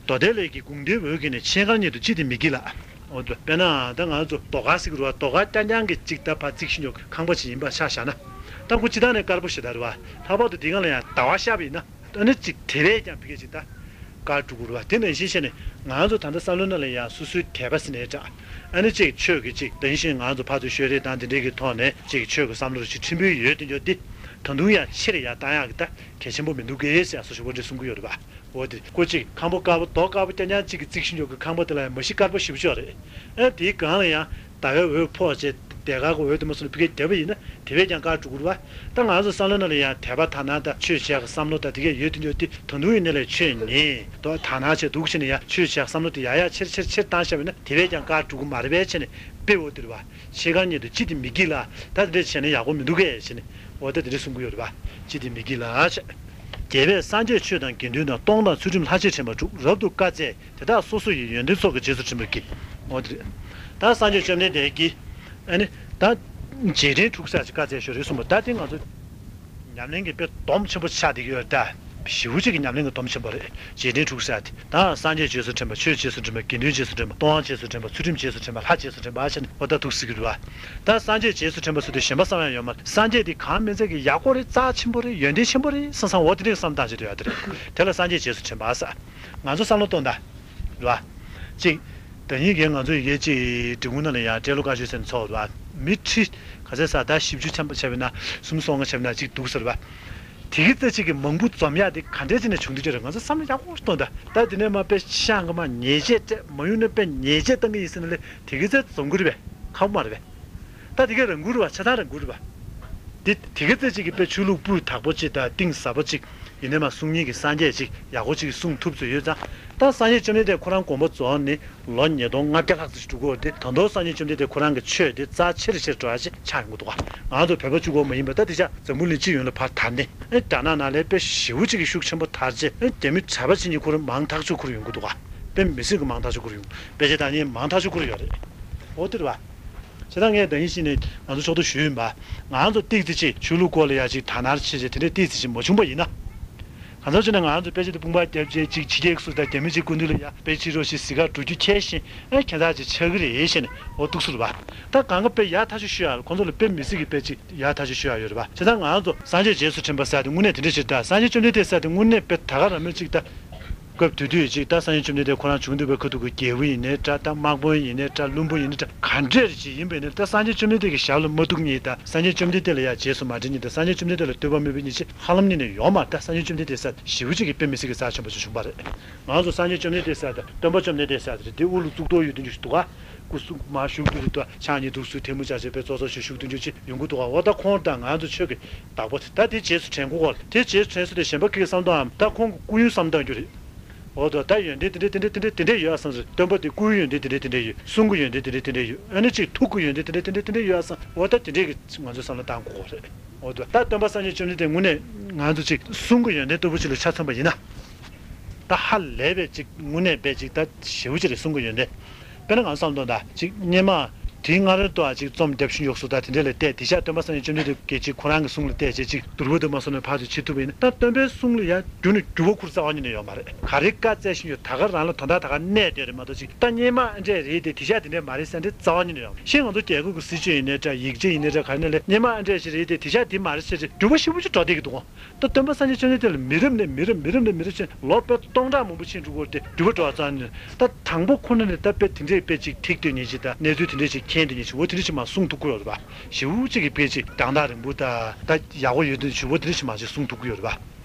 མདོ་སྡེ་ལས་ཀྱི་དགུང་ཟླའི་འོད་ཀྱིས་ནི་ཕྱེད་མཁར་ཉིད་དུ་ཅི་སྟེ་མི་བགྱིད་ལགས། འོ་དེ་དཔེར་ན་ད་ང་ཚོ་རྡོ་དཀར་ཟེར་གི་རེད་བ། རྡོ་དཀར་རྐྱང་རྐྱང་གི་གཅིག་ད་ཕར་བརྩིགས་ཤིང་འཇོག་ཁང་པ་ཅིག་ཡིན་པ་ཆ་བཞག་ན། ད་ཁོ་སྤྱིར་བཏང་ནས་དཀར་པོ་ཞེ་དྲག་རེད་བ། ལྷག་པར་དུ་འདི་སྒང་ལ་ཡང་ཟླ་བ་ཤར་བ་ཡིན་ན། ཨ་ནི་གཅིག་དེ་བས་ཀྱང་ཕ་གི་ཅིག་ད། དཀར་འགྲོ་གི་རེད་བ། དེ་ནང་བཞིན་བྱས་ནས་ང་ཚོ་ད་ལྟ་བསམ་བློའི་ནང་ལ་ཡང་སོ་སོའི་དད་པ་ཟེར་ནའི་འདྲ། ཨ་ནི་གཅིག་ཆོས་ཀྱི་གཅིག་ད་གིན་བཞིན་ང་ཚོ་ཕར་ཚུར་ཤོད་རེས་དང་དེ་འདྲའི་གི་ཐོག་ནས་གཅིག་ཆོས་ཀྱི་བསམ་བློ་རེ་ཞིག་ཕྲན་བུ་ཡོད་དེ་འཇོག་འདི། ད་དུང་ཡང་ཆེ་རེ་ཡར་བཏང་ཡག་གི་ད་གལ་ཆེན་པོ་མི་འདུག་གས་ཟེར་ཡག་སོ་ཞེ་པོ་འདྲ་གསུང་གི་ཡོད་རེད་བ། འོ་དེ་ཁོ་གཅིག་ཁང་པ་དཀར་པོ་རྡོ་དཀར་པོ་རྐྱང་རྐྱང་གཅིག་གིས་བརྩིགས་ཤིང་འཇོག་གི་ཁང་པ་དེ་ལ་ཡང་མ་གཞི་དཀར་པོ་ཞེ་པོ་ཅིག་ཡོད་རེད། ཨ་དེའི་སྒང་ལ་ཡང་ ཟླ་བའི་འོད་ཕོག་བྱས་ཟློས་གར་གྱི་འོད་དེ་མ་སོང་ནས་ཕ་གིར་བསྡད་པ་ཡིན་ན་དེ་བས་ཀྱང་དཀར་འགྲོ་གི་རེད་བ། ད་ང་ཚོ་བསམ་བློ་ནང་ལ་ཡང་དད་པ་དག་སྣང་དང་ཆོས་བྱེད་ཀྱི་བསམ་བློ་དང་དེ་གས་ཡོད་དུས་ཡོད་དུས་ད་དུང་ཡིན་ནའི་ལས་ཆོས་ཉན་དོ་དག་སྣང་བྱས་འདུག་བྱས་ནས་ཡང་ཆོས་བྱེད་ཀྱི་བསམ་བློ་དེ་ཡར་ཡར་ཆེར་ཆེར་ཆེར་བཏང་བཞག་པ་ཡིན་ན་དེ་བས་ཀྱང་དཀར་འགྲོ་གི་མ་རེད་པས་བྱས་ནས་དཔེ་འོ་དེ་རེད་བ། ཕྱེད་ཀ་ཉིད་དུ་ཅི་སྟེ་མི་བགྱིད་ལ། ད་དེ་འདྲ་བྱས་ན་ཡག་པོ་མི་འདུག་གས་བྱས་ནས་འོ་ད་དེ་འདྲ་གསུང་གི་ཡོད་རེད་བ། ཅི་སྟེ་མི་བགྱིད་ལ་བྱས། རྒྱལ་བས་སངས་རྒྱས་ཆོས་དང་དགེ་འདུན་དང་། སྟོང་དང་ཚུལ་ཁྲིམས་ལྷ་བཅས་དྲན་པ་དྲུག། རབ་ཏུ་བཀའ་སྩལ་དེ་དག་སོ་སོ་ཡི། ཡོན་ཏན་ཚོགས་ཀྱི་རྗེས་སུ་དྲན་པར་བགྱི། འོ་དེ་རེད། ད་སངས་རྒྱས་བཅོམ་ལྡན་འདས་ཀྱིས་ཨ་ནི་ད་རྗེས་དྲན་དྲུག་ཟེར་ཅིག་བཀའ་སྩལ་ཞུས་རེད་གསུངས་པ་ད་དེ་ང་ཚོ་ཉམས་ལེན་གྱི་དཔེ་སྡོམ་ཆེན་པོ་ཆགས་བསྡད་ཀྱི་ཡོད་རེད་ད། ཞེ་པོ་ཅིག་གི་ཉམས་ལེན་གྱི་སྡོམ་ཆེན་པོ་རེད། རྗེས་དྲན་དྲུག་ཟེར་དེ་ད་སངས་རྒྱས་རྗེས་སུ་དྲན་པ། ཆོས་རྗེས་སུ་དྲན་པ། དགེ་འདུན་རྗེས་སུ་དྲན་པ། སྟོང་པ་རྗེས་སུ་དྲན་པ། ཚུལ་ཁྲིམས་རྗེས་སུ་དྲན་པ། ལྷ་རྗེས་སུ་དྲན་པ་ཟེར་ནས་འོ་ད་འདུག་ཟེར་གྱི་རེད་བ། ད་སངས་རྒྱས་རྗེས་སུ་དྲན་པ་ཟེར་དུས་གཞན་པ་བསམ་ཡ་ཡོད་མ་རེད། སངས་རྒྱས་དེ་གང་མིན་ཚད་ཀྱི་ཡག་པོ་རེད། རྩ་ཆེན་པོ་རེད། ཡོན་ཏན་ཆེན་པོ་རེད་བསམ་བསམ་འོ་དེ་འདྲའི་བསམ་སྟངས་ཅིག་ཡོད་དེ་རེད། དེ་ལ་སངས་རྒྱས་རྗེས་སུ་དྲན་པ་ཟེར། ང་ཚོ་བསམ་བློ་གཏོང་ད། རེད་བ། གཅིག་དེ་ཉིན་གྱི་ང་ཚོ་ཡི་གེ་གཅིག་འབྲི་གུང་ནང་ལ་ཡང་སྤྲེལ་ལོ་བཀའ་ཆོས་ཟེར་ནས་ཚོགས་རེད་བ། མི་ཁྲི་ག་ཚད་ས་ད་བཞི་བཅུ་ཆ་ཆ་བྱས་པ་ན་གསུམ་སོ་ལྔ་བྱས་པ་ན་གཅིག་འདུག་ཟེར་བ། དེ་གི་རྩ་གཅིག་གི་མང་པོ་འཛོམས་ཡག་དེ་ག་འདྲས་བྱས་ནས་བྱུང་འདུག་ཅེས་རེད། ང་ཚོ་བསམ་བློ་ཡག་པོ་གཏོང་ད། ད་དེ་ནས་མ་དཔེ་ཤང་གི་མ་ཉེས་ཆད་སྤྲད་མ་ཡོང་ན་དཔེ་ཉེས་ཆད་བཏང་གི་ཡིན་ཟེར་ན་ལས་དེ་གི་རྩ་འཛོམས་གི་རེད་པས། ཁག་པོ་མ་རེད་པས། ད་དེ་ག་རང་འགུལ་རེད་བ། ཆ་ཚང་རང་འགུལ་རེད་བ། དེ་དེ་ག་ཚད་ཅིག་གི་དཔེ་ཆོས་ལུགས་སྤུས་དག་པོ་ཅིག་དང་གཏིང་ཟབ་པོ་ཅིག་ཡིན་ནའི་མ་གསུང་མཁན་གྱི་སངས་རྒྱས་ཅིག་ཡག་པོ་ཅིག་གིས་གསུང་ཐུབ་ཚོད་ཡོད་ཙང་། ད་སངས་རྒྱས་བཅོམ་ལྡན་འདས་ཁོ་རང་དགོངས་པ་རྫོགས་ནས་ལོ་ཉིས་སྟོང་ལྔ་བརྒྱ་ལྷག་ཙམ་ཞིག་འགྲོ་གི་ཡོད་རེད་དེ། ད་དུང་སངས་རྒྱས་བཅོམ་ལྡན་འདས་ཁོ་རང་གི་ཆོས་དེ་རྩ་ཆེ་རུ་ཆེ་རུ་འགྲོ་ཡག་ཅིག་ཆགས་ཡོང་གི་འདུག་ག་ང་ཚོ་བོད་པ་གཅིག་པོ་མ་ཡིན་པར་ད་དེ་ཆ་འཛམ་བུ་གླིང་སྤྱི་ཡོངས་ལ་ཕར་དར་ནས་ཨེ་རྒྱ་ནག་ནང་ལ་དཔེ་ཞེ་པོ་ཅིག་གི་ཤུགས་ཆེན་པོ་དར་རྗེས་ཨེ་རྒྱ་མི་གྲྭ་པ་བྱེད་མཁན་ཁོ་རང་མང་ཐག་ཆོད་ཁོ་རང་ཡོང་གི་འདུག་ག་དཔེ་མི་སྲིད་ཀྱི་མང་ཐག་ཆོད་ཁོ་རང་ཡོང་། དཔེ་ཆ་ལྟ་མཁན་མང་ཐག་ཆོད་ཁོ་རང་ཡོད་རེད། འོ་དེ་རེད་བ། བྱས་ཙང་ངས་ཟླ་ཉིན་ཞིག་ནས་ང་ཚོ་ཕྱོགས་གཏོགས་ཞུས་ཡིན་པ། ང་ཚོ་ཏིག་ཙི་ཅིག་ཆོས་ལུགས་སྐོར་ལ་ཡ་ཅིག་དག་སྣང་བྱེད་བྱེད་དེ་འདྲའི་ཏིག་ཙི་ཅིག་མ་བྱུང་པ་ཡིན་ན། གང་ཟག་ཅིག་ནས་ང་ཚོ་དཔེ་ཆ་དེ་དཔུང་པ་བརྒྱབ་བྱས་ཅིག་ཕྱི་རྒྱལ་སུ་དང་རྒྱ་མི་ཅིག་སྐུ་མདུན་ལ་ཡ་དཔེ་ཕྱི་རོགས་ཞེས་གཟིགས་ག་འགྲོ་རྒྱུ་ཁས་བཞིན་ཨེ་ཁྱད་མཚར་ཅིག་ཆགས་ཀྱི་རེད་ཞེས་ནས་འོ་འདུག་སེ་རེད་བ། ད་གང་ག་དཔེ་ཡག་ཐག་ཆོད་ཞུ་ཡ་ཁོང་ཚོ་ལ་དཔེ་མི་སྲིད་ཀྱི་དཔེ་ཅིག་ཡག་ཐག་ཆོད་ཞུ་ཡ་ཡོད་རེད་བ། བྱས་ཙང་ང་ཚོ་སངས་རྒྱས་རྗེས་སུ་དྲན་པ་ཟེར་དེ་དངོས་གནས་དེ་འདྲ་ཞིག་ད་སངས་རྒྱས་བཅོམ་ལྡན་འདས་ཟེར་དེ་དངོས་གནས་དཔེ་ད་ག་རང་མོས་ཅིག་ད། སྐབས་དེ་དུས་ཅིག་ད་སངས་རྒྱས་བཅོམ་ལྡན་འདས་ཁོ་རང་བྱུང་དུས་པའི་ཁ་ཐུག་གི་རྒྱལ་པོ་ཡིན་ནའི་འདྲ། ད་དམག་དཔོན་ཡིན་ནའི་འདྲ། བློན་པོ་ཡིན་ནའི་འདྲ། ག་འདྲས་ཅིག་ཡིན་པ་ཡིན་ནའི་ད་སངས་རྒྱས་བཅོམ་ལྡན་འདས་ཀྱི་ཞབས་ལ་མ་གཏུགས་མཁན་དང་སངས་རྒྱས་བཅོམ་ལྡན་འདས་ལ་རྗེས་སུ་མ་དྲན་མཁན་དང་སངས་རྒྱས་བཅོམ་ལྡན་འདས་ལ་བསྟོད་པ་སྨོད་པའི་ཉིན་ཞིག་ཧ་ལམ་གཉིས་ནས་ཡོང་མ་རེད། ད་སངས་རྒྱས་བཅོམ་ལྡན་འདས་ཟེར་ཞེ་པོ་ཅིག་གི་དཔེ་མི་སྲིད་ཀྱི་རྩ་ཆེན་པོ་ཅིག་བྱུང་བ་རེད། ང་ཚོ་སངས་རྒྱས་བཅོམ་ལྡན་འདས་ཟེར་ད་སྟོན་པ་བཅོམ་ལྡན་འདས་ཟེར་ད་རེད་དེ་དབུ་ལ་གཙུག་ཏོར་ཡོད་དུས་འདུག་ག་སྐུ་གཟུགས་མར་བཞུགས་དུས་དུ་ཕྱག་གཉིས་འདུག་སུ་ཐལ་མོ་སྦྱར་བྱས་པའི་ཙོག་ཙོག་ཞིག་བཞུགས་དུས་འཇུག་ཅིག་ཡོང་གི་འདུག་ག་འོ་ད་ཁོང་དང་ང་ཚོ་ཆོས་ཀྱི་བདག་པོ་དེ་ད་དེ་རྗེས་སུ་དྲན་གོ་གོ་དེ་རྗེས་སུ་དྲན་སོ་དེ་གཞན་པ་ཁྱེད་ཀྱི་བསམ་བློ་ཨམ་ད་ཁོང་གི་སྐུ་ཡོན་བསམ་བཏང་རྒྱུ་རེད། འོ་ད་ད་ཡོན་ཏན་དེ་འདྲས་དེ་འདྲས་དེ་འདྲས་དེ་འདྲས་ཡོད་ཨ་བསམ་ཟེར། སྟོན་པ་དེ་སྐུའི་ཡོན་ཏན་དེ་འདྲས་དེ་འདྲས་ཡོད། གསུང་གི་ཡོན་ཏན་དེ་འདྲས་དེ་འདྲས་ཡོད། ཨ་ནི་ཅིག་ཐུགས་ཀྱི་ཡོན་ཏན་དེ་འདྲས་དེ་འདྲས་དེ་འདྲས་ཡོད་ཨ་བསམ། འོ་ད་དེ་འདྲས་ཀྱི་ང་ཚོས་བསམ་བློ་བཏང་དགོས་གོ་རེད། འོ་ད་ད་སྟོན་པ་སངས་རྒྱས་བཅོམ་ལྡན་འདས་དངོས་གནས་ང་ཚོ་ཅིག་གསུང་གི་ཡོན་ཏན་ལྟ་བུ་ཅིག་ལ་ཆ་མཚོན་པ་ཡིན་ན། ད་ཧ་ལས་པའི་ཅིག་དངོས་གནས་པའི་ཅིག་ད་ཞེ་པོ་ཅིག་རེད་གསུང་གི་ཡོན་ཏན། དཔེར་ན་ང་བསམ་དོན་དག་ཅིག་སྔོན་མ་དེའི་སྔ་རོལ་ཏུ་ཨ་ཅིག་རྩོམ་རྒྱབ་ཤིང་ཡོག་སོ་ད་དེ་འདྲས་ལ་བལྟས་དེ་ཤ་སྟོན་པ་སངས་རྒྱས་བཅོམ་ལྡན་འདས་ཀྱིས་ཅིག་ཁོ་རང་གི་གསུང་ལ་བལྟས་བྱས་ཅིག་བསྡུར་བ་དུ་མ་སོང་ནས་ཕར་ཚུར་བྱེད་ཐུབ་པ་ཡིན་ན་ད་སྟོན་པའི་གསུང་ལ་ཡང་རྒྱུན་ནས་འགྱུར་བ་ཁུར་རྩ་བ་ཉིད་ནས་ཡོད་མ་རེད། ག་རེ་བཀའ་སྩལ་བཞིན་ཡོད་ད་ག་རང་ལ་དོན་དག་ད་ག་གནས་བསྡད་རེད་མ་གཏོགས་ཅིག་ད་སྔོན་མ་ཨ་འདྲས་རེད་དེ་དེ་ཤ་དེ་འདྲས་མ་རེད་ཟེར་འདྲས་རྩ་བ་ཉིད་ནས་ཡོད་མ་རེད། ཤིང་ང་ཚོ་རྒྱལ་ཁབ་ཀྱི་སྲིད་བྱུས་ཡིན་ནའི་འདྲ་ཡིག་ཆ་ཡིན་ནའི་འདྲ་ག་རེ་ནས་ལས་སྔོན་མ་ཨ་འདྲས་ཞིག་རེད་དེ་དེ་ཤ་དེ་མ་རེད་ཟེར་ཅིག་འགྱུར་བ་ཞེ་པོ་ཅིག་འགྲོ་བསྡད་ཀྱི་འདུག་གོ་ད་སྟོན་པ་སངས་རྒྱས་བཅོམ་ལྡན་འདས་ལ་མི་རབས་ནས་མི་རབས་མི་རབས་ནས་མི་རབས་ཕྱིན་ལོ་དཔེ་སྟོང་ཕྲག་མང་པོ་ཕྱིན་འགྲོ་གི་ཡོད་རེད་དེ་འགྱུར་བ་འགྲོ་བ་ཙམ་ནས་ད་དང་པོ་ཁོ་ན་ནས་ད་དཔེ་དེ་འདྲས་དཔེ་ཅིག་ཐིག་ལྟོས་ཉིན་ཅིག་དང་གནས་ཚུལ་དེ་འདྲས་ཅིག་མཁྱེན་དེ་ཉིན་ཅིག་འོ་དེ་འདྲས་ཅིག་མ་གསུང་ཐུབ་ཀྱི་ཡོད་རེད་པ། ཞེ་པོ་ཅིག་གི་དཔེ་ཅིག་རྒྱང་ཐག་རིང་པོ་ད་ད་ཡག་པོ་ཡོད་དོན་ཞུ་འོ་དེ་འདྲས་ཅིག་མ་ཅིག་གསུང་ཐུབ་ཀྱི་ཡོད་རེད་པ།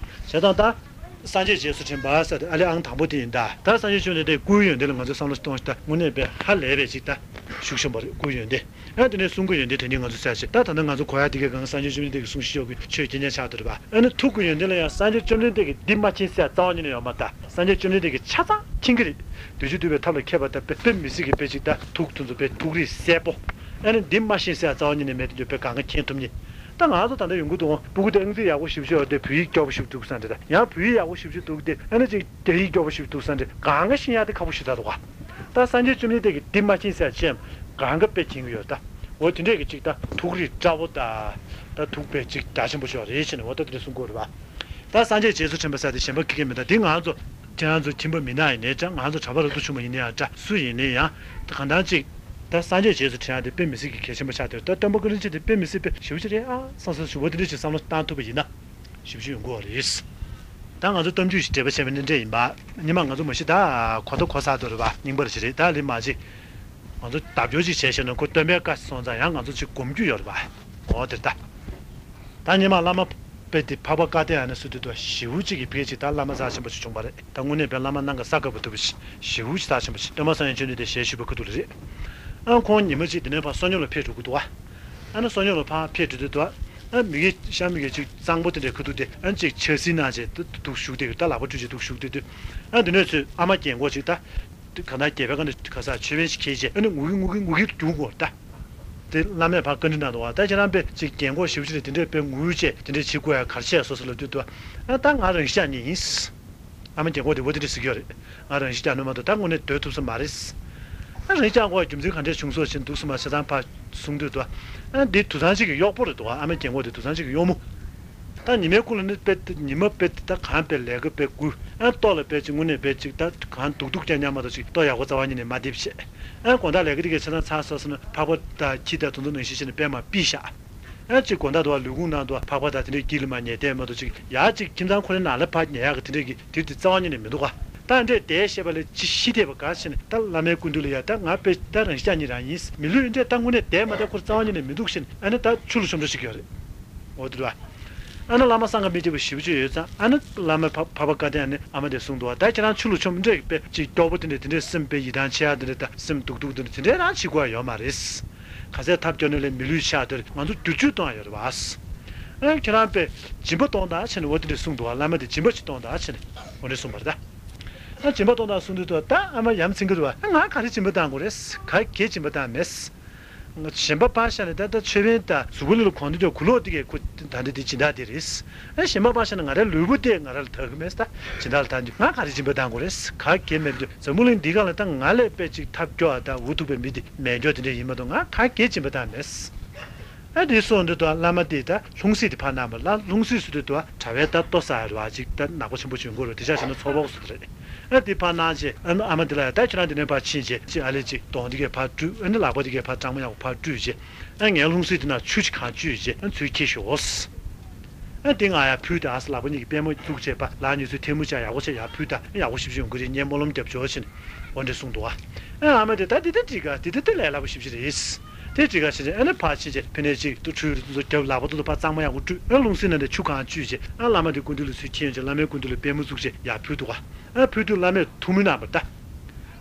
བྱས་ཙང་ད་སངས་རྒྱས་རྗེས་སུ་དྲན་པ་ཟེར་ཏེ་ཨ་ལེ་ཨང་དང་པོ་དེ་ཡིན་ད། ད་སངས་རྒྱས་བཅོམ་ལྡན་འདས་སྐུའི་ཡོན་ཏན་ལ་ང་ཚོས་བསམ་བློ་གཏོང་ཞིག་ད་དངོས་གནས་དཔེ་ཧ་ལས་པའི་ཅིག་ད་ཤུགས་ཆེན་པོ་རེད་སྐུའི་ཡོན་ཏན། ཡང་དེ་ནས་གསུང་གི་ཡོན་ཏན་དེ་ནི་ང་ཚོ་གསལ་བཤད་ད་ད་ལྟ་ང་ཚོ་གོ་ཡ་དེ་གའི་སྒང་སངས་རྒྱས་བཅོམ་ལྡན་འདས་ཀྱི་གསུང་བཞི་ཡོད་ཀྱི་ཆོས་རྒྱན་ཆ་ཆགས་བསྡད་རེད་པ། ཨ་ནི་ཐུགས་ཀྱི་ཡོན་ཏན་ལ་ཡང་སངས་རྒྱས་བཅོམ་ལྡན་འདས་ཀྱིས་འདི་མ་མཁྱེན་ཟེར་རྩ་བ་ཉིད་ནས་ཡོད་མ་རེད། སངས་རྒྱས་བཅོམ་ལྡན་འདས་ཀྱིས་ཆ་ཚང་མཁྱེན་གྱི་རེད། བདུད་རྩི་འདུལ་བའི་ཐབས་ལ་མཁས་པ་དང་དཔེ་དཔེ་མི་སྲིད་ཀྱི་དཔེ་ཅིག་ད་ཐུགས་དེ་ཚོ་དཔེ་ཐུགས་རིག་གསལ་པོ། ཨ་ནི་འདི་མ་ཤེས་ཟེར་རྩ་བ་ཉིད་ནས་མེད་དེ་འདུག་དཔེ་གང་ག་མཁྱེན་ཐུབ་ཉེ། ད་ང་ཚོ་ད་ལྟ་ཡོང་གི་འདུག་ཨང་། སྤུ་གུ་དེ་ཨང་རྩིས་ཡག་པོ་ཞེ་པོ་ཅིག་ཡོད་དེ་བོད་ཡིག་སྐྱོ་པོ་ཞིག་འདུག་བསམ་རེད། ད་ཡང་བོད་ཡིག་ཡག་པོ་ཞེ་པོ་ཅིག་འདུག་དེ་ཨ་ནི་ཅིག་རྒྱ་ཡིག་སྐྱོ་པོ་ཞིག་འདུག་བསམ་རེད། གང་ག་ཤེས་ཡག་དེ་ཁག་པོ་ཞིག་ད་འདུག་ག་ད་སངས་རྒྱས་བཅོམ་ལྡན་འདས་ཀྱིས་འདི་མ་མཁྱེན་ཟེར་ཅེས་གང་ག་དཔེ་མཁྱེན་གྱི་ཡོད་ད། འོ་དེ་འདྲས་ཀྱི་ཅིག་ད་ཐུགས་རིག་བཀྲ་བོ་ད། ད་ཐུགས་དཔེ་ཅིག་རྒྱ་ཆེན་པོ་ཞིག་རེད་ཅེས་ནས་འོ་ད་དེ་འདྲས་གསུང་གི་ཡོད་རེད་པ། ད་སངས་རྒྱས་རྗེས་སུ་དྲན་པ་ཟེར་དེ་གཞན་པ་ཁྱེད་ཀྱིས་མི་ད་འདི་ང་ཚོ་ཁྱེད་རང་ཚོ་ཁྱིམ་པ་མི་ནག་ཡིན་ནའི་འདྲ་ང་ཚོ་གྲྭ་པ་རབ་ཏུ་བྱུང་བ་ཡིན་ནའི་ཡང་འདྲ་སུ་ཡིན་ནའི་ཡང་ད་གང་ལྟར་ཅིག་ད་སངས་རྒྱས་རྗེས་སུ་དྲན་ཡག་དེ་དཔེ་མི་སྲིད་ཀྱི་གལ་ཆེན་པོ་ཆགས་བསྡད་ཡོད། ད་སྟོན་པ་བཀའ་དྲིན་ཆེ་དེ་དཔེ་མི་སྲིད་དཔེ་ཞེ་པོ་ཅིག་རེད་ཨ་བསམ་བསམ་ཞུ་བ་དེ་འདྲ་ཞིག་བསམ་བློ་བཏང་ཐུབ་པ་ཡིན་ན་ཞེ་པོ་ཅིག་ཡོང་གི་ཡོད་རེད། ད་ང་ཚོ་གཏམ་རྒྱུད་ཞིག་འགྲེལ་པ་བྱས་པ་ནི་འདྲ་ཡིན་པ། སྔོན་མ་ང་ཚོ་མ་གཞི་ད་གོ་ད་གོ་ས་དོ་རེད་པ་རྙིང་པ་རེ་ཞིག་རེད། ད་ལི་མ་ཅིག་ང་ཚོ་བརྡབ་སྐྱོར་ཅིག་བྱས་ཤེ་ན་ཁོ་སྟོན་པའི་བཀའ་སོང་ཙང་ཡང་ང་ཚོ་ཅིག་སྒོམ་རྒྱུ་ཡོད་རེད་པ། འོ་དེ་ད། ད་སྔོན་མ་བླ་མ་དཔེ་དེ་འཕགས་པ་བཀའ་བསྟན་ཨ་ནི་སུ་དེ་དོ་ཞེ་པོ་ཅིག་གི་དཔེ་ཅིག་ད་བླ་མ་རྩ་ཆེན་པོ་ཅིག་བྱུང་བ་རེད། ད་དངོས་གནས་དཔེ་བླ་མ་སྣང་ག་ས་དཀར་པོ་ཐུབ་པ་ཞེ་པོ་ཅིག་རྩ་ཆེན་པོ་ཅིག་སྟོན་པ་སངས་རྒྱས་བཅོམ་ལྡན་འདས་ཞལ་བཞུགས་པའི་ཁ་ཐུག་ལ་རེད། ཨ་ཁོང་ཉི་མ་གཅིག་དེ་ནས་ཕར་བསོད་སྙོམས་ལ་ཕེབས་འགྲོ་གི་འདུག་བ། ཨ་ནི་བསོད་སྙོམས་ལ་ཕར་ཕེབས་འགྲོ་དུས་འདུག་བ། ཨ་མི་གི་ཤ་མི་གི་ཅིག་གཙང་པོ་དེ་འདྲའི་ཁ་ཐུག་དེ་ཨ་ཅིག་ཆབ་སྲིད་གནང་བྱས་འདུག་བཞུགས་བསྡད་ཀྱི་ད་ལག་པ་བཀྲུས་བྱས་འདུག་བཞུགས་བསྡད་དུས། ཨ་དེ་ནས་ཚུར་ཨ་མ་རྒན་གོག་ཅིག་ད། ག་ན་རྒྱལ་པོའི་ཁ་ནས་ག་ས་མཆོད་པ་ཞིག་ཁྱེར་བྱས་ཨ་ནི་ངུ་གི་ངུ་གི་ངུ་གི་རྒྱུག་གོ་ད། དེ་བླ་མས་ཕར་བཀའ་འདྲི་གནང་འདུག་བ། ད་ཁྱེད་རང་དཔེ་ཅིག་རྒན་གོག་ཞེ་པོ་ཅིག་ནས་དེ་འདྲས་དཔེ་ངུ་བྱས་དེ་འདྲས་བྱེད་དགོས་ཡ་ག་རེ་བྱས་སོང་ཟེར་ལབ་དུས་འདུག་བ། ཨ་ད་ང་རང་ཤི་རྒྱག་མཁན་ཡིན། ཨ་མ་རྒན་གོག་དེ་འོ་དེ་འདྲ་ཟེར་གྱི་ཡོད་རེད། ང་རང་ཤི་རྒྱག་ནི་མ་གཏོགས་ད་དངོས་གནས་སྡོད་ཐུབ་ས་མ་རེད། ཨ་རང་ཤི་རྒྱག་དགོས་རྒྱུ་མཚན་ག་འདྲས་བྱུང་སོང་ཞེས་འདུག་སེ་མར་ཆ་ཚང་ཕར་གསུངས་དུས་འདུག་ཨ་འདི་དུད་ཚང་གཅིག་གི་གཡོག་པོ་རེད་འདུག་ཨ་མ་རྒན་གོག་དེ་དུད་ཚང་གཅིག་གི་གཡོག་མོ། ད་ཉི་མའི་གུང་ལ་ནི་དཔེ་ཉི་མ་དཔེ་ད་གང་དཔེ་ལས་ཀ་དཔེ་དགུ་ཨ་ལྟོ་ལ་དཔེ་གཅིག་དངོས་གནས་དཔེ་གཅིག་ད་གང་སྡུག་སྡུག་རྐྱང་རྐྱང་མ་གཏོགས་གཅིག་ལྟོ་ཡག་པོ་རྩ་བ་ཉིད་ནས་མ་འདེབས་བྱས། ཨ་དགོང་དག་ལས་ཀ་དེ་གའི་ཆ་ཚང་ཚར་སོང་ན་ཕག་པ་དང་ཁྱི་དང་དེ་ཚོ་ནང་བཞིན་བྱས་ནས་དཔེ་མར་ཕུད་བཞག་ཨ་གཅིག་དགོང་དག་དུ་བ་ལུས་ཁུངས་ནང་དུ་བ་ཕག་པ་དང་དེ་འདྲའི་དཀྱིལ་ལ་མར་ཉལ་བསྡད་མ་གཏོགས་ཅིག་ཡར་ཅིག་ཁྱིམ་ཚང་ཁོ་རའི་ནང་ལ་ཕར་ཉལ་ཡག་གི་དེ་འདྲའི་གི་དུས་དེ་རྩ་བ་ཉིད་ནས་མི་འདུག་ག་ད་འདྲས་བསྡད་ཤེས་པ་ལས་ཅི་ཤི་འཐད་པ་ག་ཟེར་ནས་ད་བླ་མའི་སྐུ་མདུན་ལ་ཡ་ད་ང་དཔེ་ད་རང་ཤི་རྒྱག་མཁན་རང་ཡིན། མི་ལུས་འདྲས་ད་དངོས་གནས་བསྡད་མ་བསྡད་ཁོ་ར་རྩ་བ་ཉིད་ནས་མི་འདུག་ཟེར་ནས་ཨ་ནི་ད་ཆུ་ལ་ཆོམ་འགྲོ་ཞིག་ཡོད་རེད། འོ་དེ་རེད་བ། ཨ་ནི་བླ་མ་བསམ་ཁ་མི་འགྲིག་པ་ཞེ་པོ་ཅིག་ཡོད་ཙང་ཨ་ནི་བླ་མ་ཕ་ཕ་པ་བཀའ་བསྟན་ཨ་ནི་ཨ་མ་དེ་གསུངས་འདུག་བ། ད་ཁྱེད་རང་ཆུ་ལ་ཆོམ་འདྲས་དཔེ་ཅིག་སྐྱོ་པོ་དེ་འདྲས་དེ་འདྲས་སེམས་དཔེ་ཡིད་ཐང་ཆད་ཡག་དེ་འདྲས་ད་སེམས་སྡུག་སྡུག་དེ་འདྲས་དེ་འདྲས་རང་བྱེད་དགོས་ཡ་ཡོད་མ་རེད། ག་ཚད་ཐབས་སྐྱོ་ནི་ལས་མི་ལུས་ཆགས་དེར་ང་ཚོ་བསྒྱུར་བཅོས་གཏོང་ཡ་ཡོད་རེད་བ། ཨ་ཁྱེད་རང་དཔེ་སྦྱིན་པ་གཏོང་དང་བྱས་ནས་འོ་དེ་འདྲས་གསུངས་འདུག་བ། བླ་མ་དེ་སྦྱིན་པ་ཞིག་གཏོང་དང་བྱས་ནས་འོ་འདྲས་གསུངས་པ་རེད་ད། ཨ་སྦྱིན་པ་གཏོང་དང་གསུངས་དུས་དུ་ད་ཨ་མ་ཡ་མཚན་གྱི་རེད་བ། ཨ་ང་ག་རེ་སྦྱིན་པ་གཏང་དགོས་རེད། ག་གེ་སྦྱིན་པ་གཏང་མེད། ང་གཞན་པ་ཕར་བཞག་ནས་ད་ལྟ་མཆོད་དཔོན་དང་གཟུགས་པོ་ལ་གོང་དུ་ཀྱང་གུ་ལོག་དེ་གས་ཁུ་ད་འདི་དེ་སྦྱིན་བདག་དེ་རེད། ཨ་གཞན་པ་ཕར་བཞག་ནས་ང་རའི་ལུས་པོ་དེ་ང་ར་ལ་དག་གི་མེད་ད། སྦྱིན་བདག་ལ་ད་འདི་ང་ག་རེ་སྦྱིན་པ་གཏང་དགོས་རེད། ག་གེ་མེད་འདུག་འཛམ་བུ་གླིང་འདི་ག་ལ་ད་ང་ལས་དཔེ་ཅིག་ཐབས་སྐྱོ་བ་དང་འུ་ཐུག་པའི་མི་དེ་མེད་འགྱོ་དེ་འདྲ་ཡིན་མ་གཏོགས་ང་ག་གེ་སྦྱིན་པ་གཏང་མེད། ཨ་དེ་སོང་དུས་ད་བླ་མ་དེ་ད་ལྷུང་བཟེད་དེ་ཕར་གནང་བ་ལ་ལྷུང་བཟེད་ཟེར་དུས་ད་གྲྭ་པའི་ད་ལྟོ་ཟ་ཡ་རེད་བ། ཅིག་ད་ནག་པོ་ཆེན་པོ་བྱུང་དགོས་རེད། དེ་ཆ་བཞག་ན་ཚོགས་པ་ཟེར་རེད། ཨ་དེ་ཕར་གནང་བྱས་ཨ་ཨ་མ་དེ་ལ་ཡ་ད་ཁྱོད་རང་དེ་ནས་ཕར་ཕྱིན་བྱས་ཅིག་ཨ་ལས་ཅིག་གདོང་དེ་གས་ཕར་བཀྲུས། ཨ་ནི་ལག་པ་དེ་གས་ཕར་གཙང་མ་ཡག་པོ་ཕར་བཀྲུས་བྱས་ཨ་ངའི་ལྷུང་བཟེད་དེ་ནང་ཆུ་ཅིག་གང་བཅུས་བྱས་ཨ་ཚུར་འཁྱེར་ཤོག་ཨ་དེ་ང་ཡར་ཕུལ་ད་ཟེར། ལག་པ་གཉིས་ཀྱིས་པུས་མོ་བཙུགས་བྱས་ཕར་ལག་གཉིས་ཚུར་ཐལ་མོ་སྦྱར་ཡག་པོ་བྱས་ཡར་ཕུལ་ད་ཡག་པོ་ཞེ་པོ་ཅིག་ཡོང་གི་རེད། ངས་སྨོན་ལམ་རྒྱབ་ཆོག་ཟེར་ནས་འོ་འདྲས་གསུངས་འདུག་ཨ། ཨ་ཨ་མ་དེ་ད་དེ་ད་འགྲིག་ག་དེ་ད་དེ་ལས་སླ་པོ་ཞེ་པོ་ཅིག་རེད། དེ་འགྲིག་ག་ཟེར་ནས་ཨ་ནི་ཕར་ཕྱིན་བྱས་ཕ་ནས་ཅིག་ཏུ་ཁྲུས་རུ་ཚོ་རྒྱབ་ལག་པ་ཏུ་ཏུ་ཕར་གཙང་མ་ཡག་པོ་བཀྲུས། ཨ་ལྷུང་བཟེད་ནང་ནས་ཆུ་གང་བཅུས་བྱས་ཨ་བླ་མ་དེ་སྐུ་མདུན་ལ་ཚུར་འཁྱེར་ཡོང་བྱས་བླ་མའི་སྐུ་མདུན་ལ་པུས་མོ་བཙུགས་བྱས་ཡར་ཕུལ་འདུག་ག་ཨ་ཕུལ་དུས་བླ་མས་ཐུགས་སྨོན་གནང་བ་ད།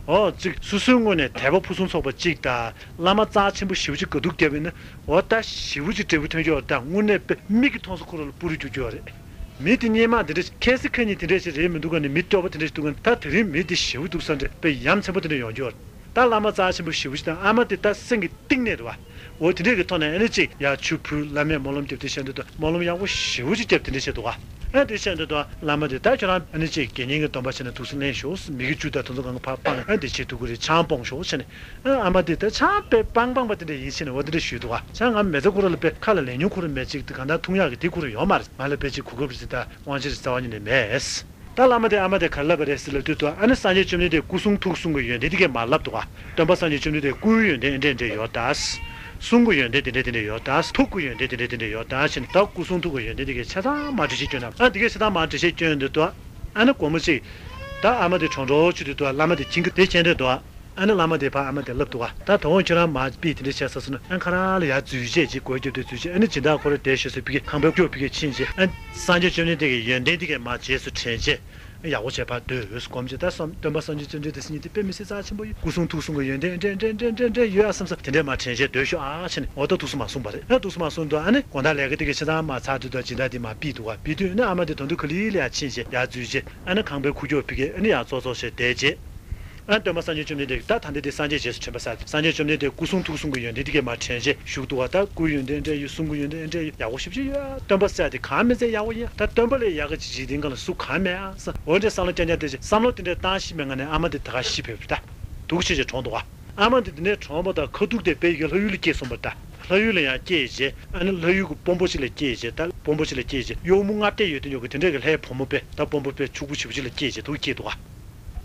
ཨོ་ཅིག་སོ་སོའི་ངོས་ནས་དད་པ་ཕུན་སུམ་ཚོགས་པ་གཅིག་དང་བླ་མ་རྩ་ཆེན་པོ་ཞེ་པོ་ཅིག་དགའ་སྡུག་བརྒྱབ་ཡིན་ན་འོ་ད་ཞེ་པོ་ཅིག་འབྲས་བུ་ཐོན་རྒྱུ་ཡོད་རེད། ད་དངོས་གནས་དཔེ་མིག་གིས་མཐོང་ས་ཁོ་རང་ལ་སྤུ་རུ་རྒྱུག་རྒྱུ་ཡོད་རེད། མི་དེ་སྙེ་མ་འདི་འདྲ་ཁེ་སི་ཁེ་ཉིན་དེ་འདྲ་ཞིག་རེད་མི་འདུག་ག་ནི་མི་སྐྱོ་པོ་དེ་འདྲ་ཞིག་འདུག་ག་ནི་ད་དེ་རིང་མི་དེ་ཞེ་པོ་འདུག་ས་འདྲ་དཔེ་ཡ་མཚན་པོ་དེ་འདྲ་ཡོང་རྒྱུ་ཡོད་རེད། ད་བླ་མ་རྩ་ཆེན་པོ་ཞེ་པོ་ཅིག་དང་ཨ་མ་དེ་ད་སེམས་ཀྱི་གཏིང་ནས་རེད་བ། འོ་དེ་འདྲས་ཀྱི་ཐོག་ནས་ཨ་ནི་གཅིག་ཡར་ཆུ་ཕུལ། བླ་མས་སྨོན་ལམ་རྒྱབ་དུས་བཤད་འདུག་ཏུ་སྨོན་ལམ་ཡག་པོ་ཞེ་པོ་ཅིག་བརྒྱབ་དེ་འདྲས་བྱས་འདུག་ག་ཨ་དེ་བཤད་འདུག་ཏུ་བླ་མ་དེ་ད་ཁྱོད་རང་ཨ་ནི་གཅིག་དགེ་བསྙེན་གྱི་སྡོམ་པ་བྱས་ནས་ཐུགས་སུ་ལེན་ཤོག་མི་གི་རྒྱུ་དང་དེ་ཚོ་གང་ག་ཕར་སྤངས། ཨ་དེ་བྱས་ཐུགས་ཁུར་རེ་ཆང་སྤོང་ཤོག་བྱས་ནས་ཨ་ཨ་མ་དེ་ད་ཆང་དཔེ་སྤང་སྤང་པ་དེ་འདྲས་ཡིན་བྱས་ནས་འོ་དེ་འདྲས་ཞུས་འདུག་ག་ཆང་ང་མི་ཚེ་ཁོ་རང་ལ་དཔེ་ཁ་ལ་ལས་མྱོང་ཁོ་རང་མེད་ཅིག་དེ་གང་ལྟར་འཐུང་ཡག་གི་དེ་ཁོ་རང་ཡོད་མ་རེད། ང་ལ་དཔེ་ཅིག་གོ་སྐབས་རེ་ཅིག་ད་དབང་ཆ་རེ་རྩ་བ་ཉིད་ནས་མེད། ད་བླ་མ་དེ་ཨ་མ་དེ་ག་རེ་ལབ་པ་རེད་ཟེར་ལབ་དུས་དུ་ཨ་ནི་སངས་རྒྱས་བཅོམ་ལྡན་འདས་སྐུ་གསུང་ཐུགས་གསུམ་གྱི་ཡོན་ཏན་དེ་གས་མར་ལབ་འདུག་ག་སྟོན་པ་སངས་རྒྱས་བཅོམ་ལྡན་འདས་སྐུའི་ཡོན་ཏན་འདྲ་འདྲ་ཡོད་ད། གསུང་གི་ཡོན་ཏན་དེ་འདྲ་དེ་འདྲ་ཡོད་ད། ཐུགས་ཀྱི་ཡོན་ཏན་དེ་འདྲ་དེ་འདྲ་ཡོད་ད་ཞེས་ནས་ད་སྐུ་གསུང་ཐུགས་ཀྱི་ཡོན་ཏན་དེ་གས་ཆ་ཚང་མར་འགྲེལ་བཤད་སྐྱོན་ན་ཨ་དེ་གས་ཆ་ཚང་མར་འགྲེལ་བཤད་སྐྱོན་འདུག་དུ་ཨ་ནི་དགོང་མོ་གཅིག་ད་ཨ་མ་དེ་གྲོང་གྲོང་ཆུ་དུས་དུ་བླ་མ་དེ་ཁྱིང་གི་དེ་བྱས་འདྲ་འདུག་ཨ་ནི་བླ་མ་དེ་ཕར་ཨ་མ་དེ་ལབ་འདུག་ག་ད་དོ་དགོང་ཁྱོད་རང་མར་པི་དེ་འདྲ་བྱས་ཚར་སོང་ན་ཨ་ཁ་ར་ལ་ཡར་འཛུལ་བྱས་ཅིག་སྒོ་རྒྱབ་དུས་འཛུལ་བྱས་ཨ་ནི་སྦྱིན་བདག་ཁོ་ར་བསྡད་ཤོད་ཟེར་ཕི་གེ་ཁང་པའི་སྐྱོ་ཕི་གེ་ཕྱིན་བྱས་ཨ་སངས་རྒྱས་བཅོམ་ལྡན་འདས་ཀྱི་ཡོན་ཏན་དེ་གས་མར་རྗེས་སུ་དྲན་བྱས། ཡག་པོ་བྱས་ཕར་སྡོད་སྒོམ་བྱས་ད་བསམ་སྟོན་པ་སངས་རྒྱས་བཅོམ་ལྡན་འདས་ཟེར་མཁན་དེ་དཔེ་མི་སྲིད་རྩ་ཆེན་པོ་ཡོད། སྐུ་གསུང་ཐུགས་གསུང་གི་ཡོན་ཏན་འདྲེ་འདྲེ་འདྲེ་འདྲེ་འདྲེ་ཡོད་ཨ་བསམ་ས་དེ་འདྲས་མར་དྲན་བྱས་སྡོད་ཤོག་ཨ་བྱས་ནས་འོ་ད་ཐུགས་སུ་མ་སོང་བ་རེད། ཨ་ཐུགས་སུ་མ་སོང་དུས་ཨ་ནི་དགོང་དག་ལས་ཀ་དེ་གས་ཆ་ཚང་མར་ཚར་དུས་ད་སྦྱིན་བདག་དེ་མར་ཕུད་འདུག་ག་ཕུད་དུས་ཨ་ནི་ཨ་མ་དེ་དོན་དུ་ག་ལེར་ལ་ཡར་ཕྱིན་བྱས་ཡར་འཛུལ་བྱས་ཨ་ནི་ཁང་པའི་ཁུག་ཀྱོག་ཕི་གེ་ཨ་ནི་ཡར་ཙོག་ཙོག་བྱས་བསྡད་བྱས། ཨ་སྟོན་པ་སངས་རྒྱས་བཅོམ་ལྡན་འདས་ད་ད་འདི་དེ་སངས་རྒྱས་རྗེས་སུ་དྲན་པ་ཟེར་སངས་རྒྱས་བཅོམ་ལྡན་འདས་སྐུ་གསུང་ཐུགས་གསུང་གི་ཡོན་ཏན་དེ་གས་མར་དྲན་བྱས་བཞུགས་འདུག་ག་ད་སྐུའི་ཡོན་ཏན་འདྲེ་ཡོད། གསུང་གི་ཡོན་ཏན་འདྲེ་ཡོད། ཡག་པོ་ཞེ་པོ་ཅིག་ཡོད། སྟོན་པ་ཟེར་ཡ་དེ་གང་མི་ཚད་ཡག་པོ་ཡིན། ད་སྟོན་པ་ལས་ཡག་ག་ཅིག་འཇིག་རྟེན་སྒང་ལ་སུ་གང་མེད་ཨ་ས་འོ་འདྲས་བསམ་བློ་རྐྱང་རྐྱང་དེ་བྱས་བསམ་བློ་དེ་འདྲས་བཏང་ཤེས་མེད་ངང་ནས་ཨ་མ་དེ་ད་ག་ཤི་བས་པ་ད། སྡུག་ཆེ་ཆེ་གྲོངས་འདུག་ག་ཨ་མ་དེ་དེ་ནས་གྲོངས་པ་དང་ཁ་ཐུག་དེ་དཔེ་ཡི་གེ་ལྷ་ཡུལ་ལ་སྐྱེས་སོང་བ་ད། ལྷ་ཡུལ་ལ་ཡང་སྐྱེས་བྱས་ཨ་ནི་ལྷ་ཡུལ་གྱི་དཔོན་པོ་ཅིག་ལ་སྐྱེས་བྱས་ད་དཔོན་པོ་ཅིག་ལ་སྐྱེས་བྱས་གཡོག་མོ་ལྔ་བརྒྱ་ཡོད་དེ་ཉོ་གི་དེ་འདྲས་ཀྱི་ལྷའི་བུ་མོ་དཔེ་ད་དཔོན་པོ་དཔེ་ཕྱུག་པོ་ཞེ་པོ་ཅིག་ལ་སྐྱེས་བྱས་འདུག་སྐྱེས་འདུག་ག་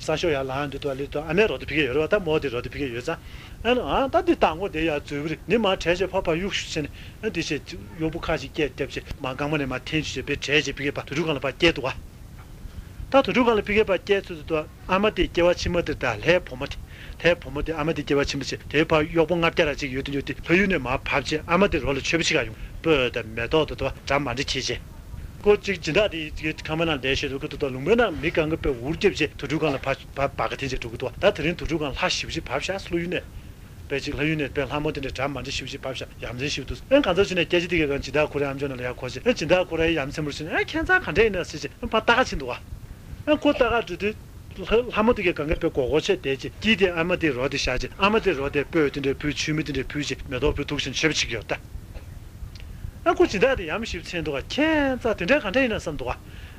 ས་ཤོག་ཡར་ལངས་དུས་དུ་ཨ་ལེ་དུ་ཨ་མའི་རོ་དེ་ཕི་གེ་ཡོད་རེད་བ། ད་མོ་དེ་རོ་དེ་ཕི་གེ་ཡོད་ཙང་། ཨ་ནི་ཨ་ད་འདི་དང་པོ་དེ་ཡར་འཛུལ་བ་རེད། ནི་མར་བྲལ་བྱས་ཕར་ཕར་གཡུག་ཞུ་བྱས་ནས་ཨ་འདི་བྱས་གཡོག་པོ་ཁ་ཞིག་སྐད་བརྒྱབ་བྱས་མར་རྐང་པ་ནས་མར་འཐེན་ཞུ་བྱས་དཔེ་བྲལ་བྱས་ཕི་གེ་ཕར་དུར་ཁྲོད་སྒང་ལ་ཕར་བསྐྱལ་འདུག་ག་ད་དུར་ཁྲོད་སྒང་ལ་ཕི་གེ་ཕར་བསྐྱལ་ཚུལ་དུ་ཨ་མ་དེ་སྐྱེ་བ་ཕྱི་མ་དེ་དང་ལྷའི་བུ་མོ་དེ། ལྷའི་བུ་མོ་དེ་ཨ་མ་དེ་སྐྱེ་བ་ཕྱི་མ་བྱས་དེའི་ཕར་གཡོག་པོ་ལྔ་བརྒྱ་ར་ཅིག་ཡོད་དུ་ཡོད་དེ་ལྷ་ཡུལ་ནས་མར་བབས་བྱས་ཨ་མ་དེ་རོ་ལ་མཆོད་པ་ཕྱི་ག་ཡོང་སྤོས་དང་མེ་ཏོག་དང་དུ་བ་གྲ་མ་འདྲ་ཁྱེར་བྱས། ཁོ་གཅིག་སྦྱིན་བདག་དེ་ཁང་པའི་ནང་བསྡད་བཞིན་འདུག་གི་འདུག་ད་ལུང་པའི་ནང་མི་གང་གི་དཔེ་འུར་བརྒྱབ་བྱས་དུར་ཁྲོད་སྒང་ལ་ཕར་ཕར་སྦ་ག་འཐེན་བྱས་འགྲོ་གི་འདུག་ད་དེ་རིང་དུར་ཁྲོད་སྒང་ལ་ལྷ་ཞེ་པོ་ཅིག་བབས་ཤག་ལྷ་ཡུལ་ནས། དཔེ་ཅིག་ལྷ་ཡུལ་ནས་དཔེ་ལྷ་མོ་དེ་འདྲའི་གྲ་མ་འདྲ་ཞིབ་ཞིབ་བབས་ཤག་ཡ་མཚན་ཞིབ་འདུག་ཨེ་གང་ཚོད་བྱས་ནས་སྐད་ཆ་དེ་གའི་སྒང་སྦྱིན་བདག་ཁོ་རའི་ཨམ་ཅོག་ནང་ལ་ཡར་འཁོར་བྱས། ཨེ་སྦྱིན་བདག་ཁོ་རའི་ཡ་མཚན་པོར་བྱས་ནས་ཨེ་ཁྱད་མཚར་ག་འདྲ་ཡིན་ན་ཟེར་བྱས་ཨེ་ཕར་ལྟ་ག་ཕྱིན་འདུག་ག་ཨེ་ཁོ་ལྟ་ག་འགྲོ་དུས། ལྷ་ལྷ་མོ་དེ་གའི་སྒང་ག་དཔེ་མགོ་སྐོར་བྱས་བསྡད་བྱས། དཀྱིལ་དེ་ཨ་མ་དེའི་རོ་དེ་བཞག་བྱས། ཨ་མ་དེའི་རོ་དེ་སྤོས་དེ་འདྲའི་ཕུལ། མཆོད་མེ་དེ་འདྲའི་ཕུལ་བྱས། མེ་ཏོག་ཕུལ། འདུག་བྱས་ནས་མཆོད་པ་བྱེད་ཀྱི་ཡོད་ད། ཨ་ཁོ་སྦྱིན་བདག་དེ་ཡ་མཚན་ཞིབ་འཚོལ་འདུག་ག་ཁྱད་མཚར་དེ་འདྲ་ག་འདྲ་ཡིན་ན་བསམ་འདུག་ག་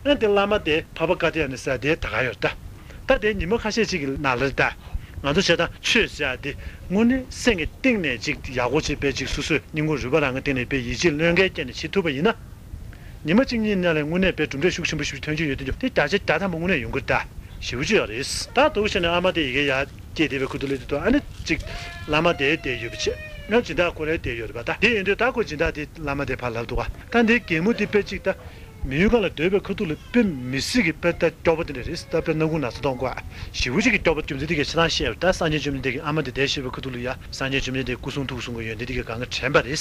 ཨ་དེ་བླ་མ་དེ་འཕགས་པ་ཀ་ཏྱ་ཡ་ན་ཟེར་ཡ་དེ་ད་ག་ཡོད་ད། ད་དེ་ཉི་མ་ཁ་ཤས་ཅིག་གི་ནང་ལ་རེད་ད། ང་ཚོ་བྱས་ཙང་ཆོས་ཟེར་ཡ་དེ་དངོས་གནས་སེམས་ཀྱི་གཏིང་ནས་ཅིག་ཡག་པོ་ཅིག་དཔེ་ཅིག་སོ་སོས་སྙིང་ཁུང་རུས་པ་རང་གི་སྟེང་ནས་དཔེ་ཡིད་ཆེས་བློས་འགེལ་བསྐྱེད་ནས་བྱེད་ཐུབ་པ་ཡིན་ན། ཉི་མ་གཅིག་གཉིས་ནང་ལ་དངོས་གནས་དཔེ་གྲུབ་འབྲས་ཤུགས་ཆེན་པོ་ཞིག་ཐོན་རྒྱུ་ཡོད་དེ་འདུག་དེ་བརྒྱ་ཆ་བརྒྱ་ཐམ་པ་དངོས་གནས་ཡོང་གི་རེད་ད། ཞེ་པོ་ཅིག་ཡོད་རེད། ད་འདུག་བྱས་ནས་ཨ་མ་དེ་ཡི་གེ་ཡར་སྐྱེས་བསྡད་པའི་ཁུ་ཐུག་ལ་དེ་དུས་ཨ་ནི་གཅིག་བླ་མ་དེ་བསྡད་ཡོད་པ་བྱས། ཡང་སྦྱིན་བདག་ཁོ་རེ་བསྡད་ཡོད་རེད་པ། ད་དེ་ཡིན་དུས་ད་ཁོ་སྦྱིན་བདག་དེ་བླ་མ་དེ་ཕར་ལབ་འདུག་ག་ད་འདི་རྒན་མོ་དེ་དཔེ་གཅིག་ད། མི་ཡུལ་ཁ་ལ་སྡོད་པའི་ཁ་ཐུག་ལ་དཔེ་མི་སྲིད་ཀྱི་དཔེ་ལྟ་སྐྱོ་པོ་དེ་འདྲ་རེད། ད་དཔེ་སྣ་ཁུང་ན་ཚ་གཏོང་དགོས་ཞེ་པོ་ཅིག་གི་སྐྱོ་པོ། རྒྱུ་མཚན་དེ་གའི་ཆ་ཚང་བཤད་པ་རེད་ད། སངས་རྒྱས་བཅོམ་ལྡན་འདས་ཀྱིས་ཨ་མ་དེ་བསྡད་ཤེས་པའི་ཁ་ཐུག་ལ་ཡ་སངས་རྒྱས་བཅོམ་ལྡན་འདས་སྐུ་གསུང་ཐུགས་གསུང་གི་ཡོན་ཏན་དེ་གའི་སྒང་ག་དྲན་པ་རེད།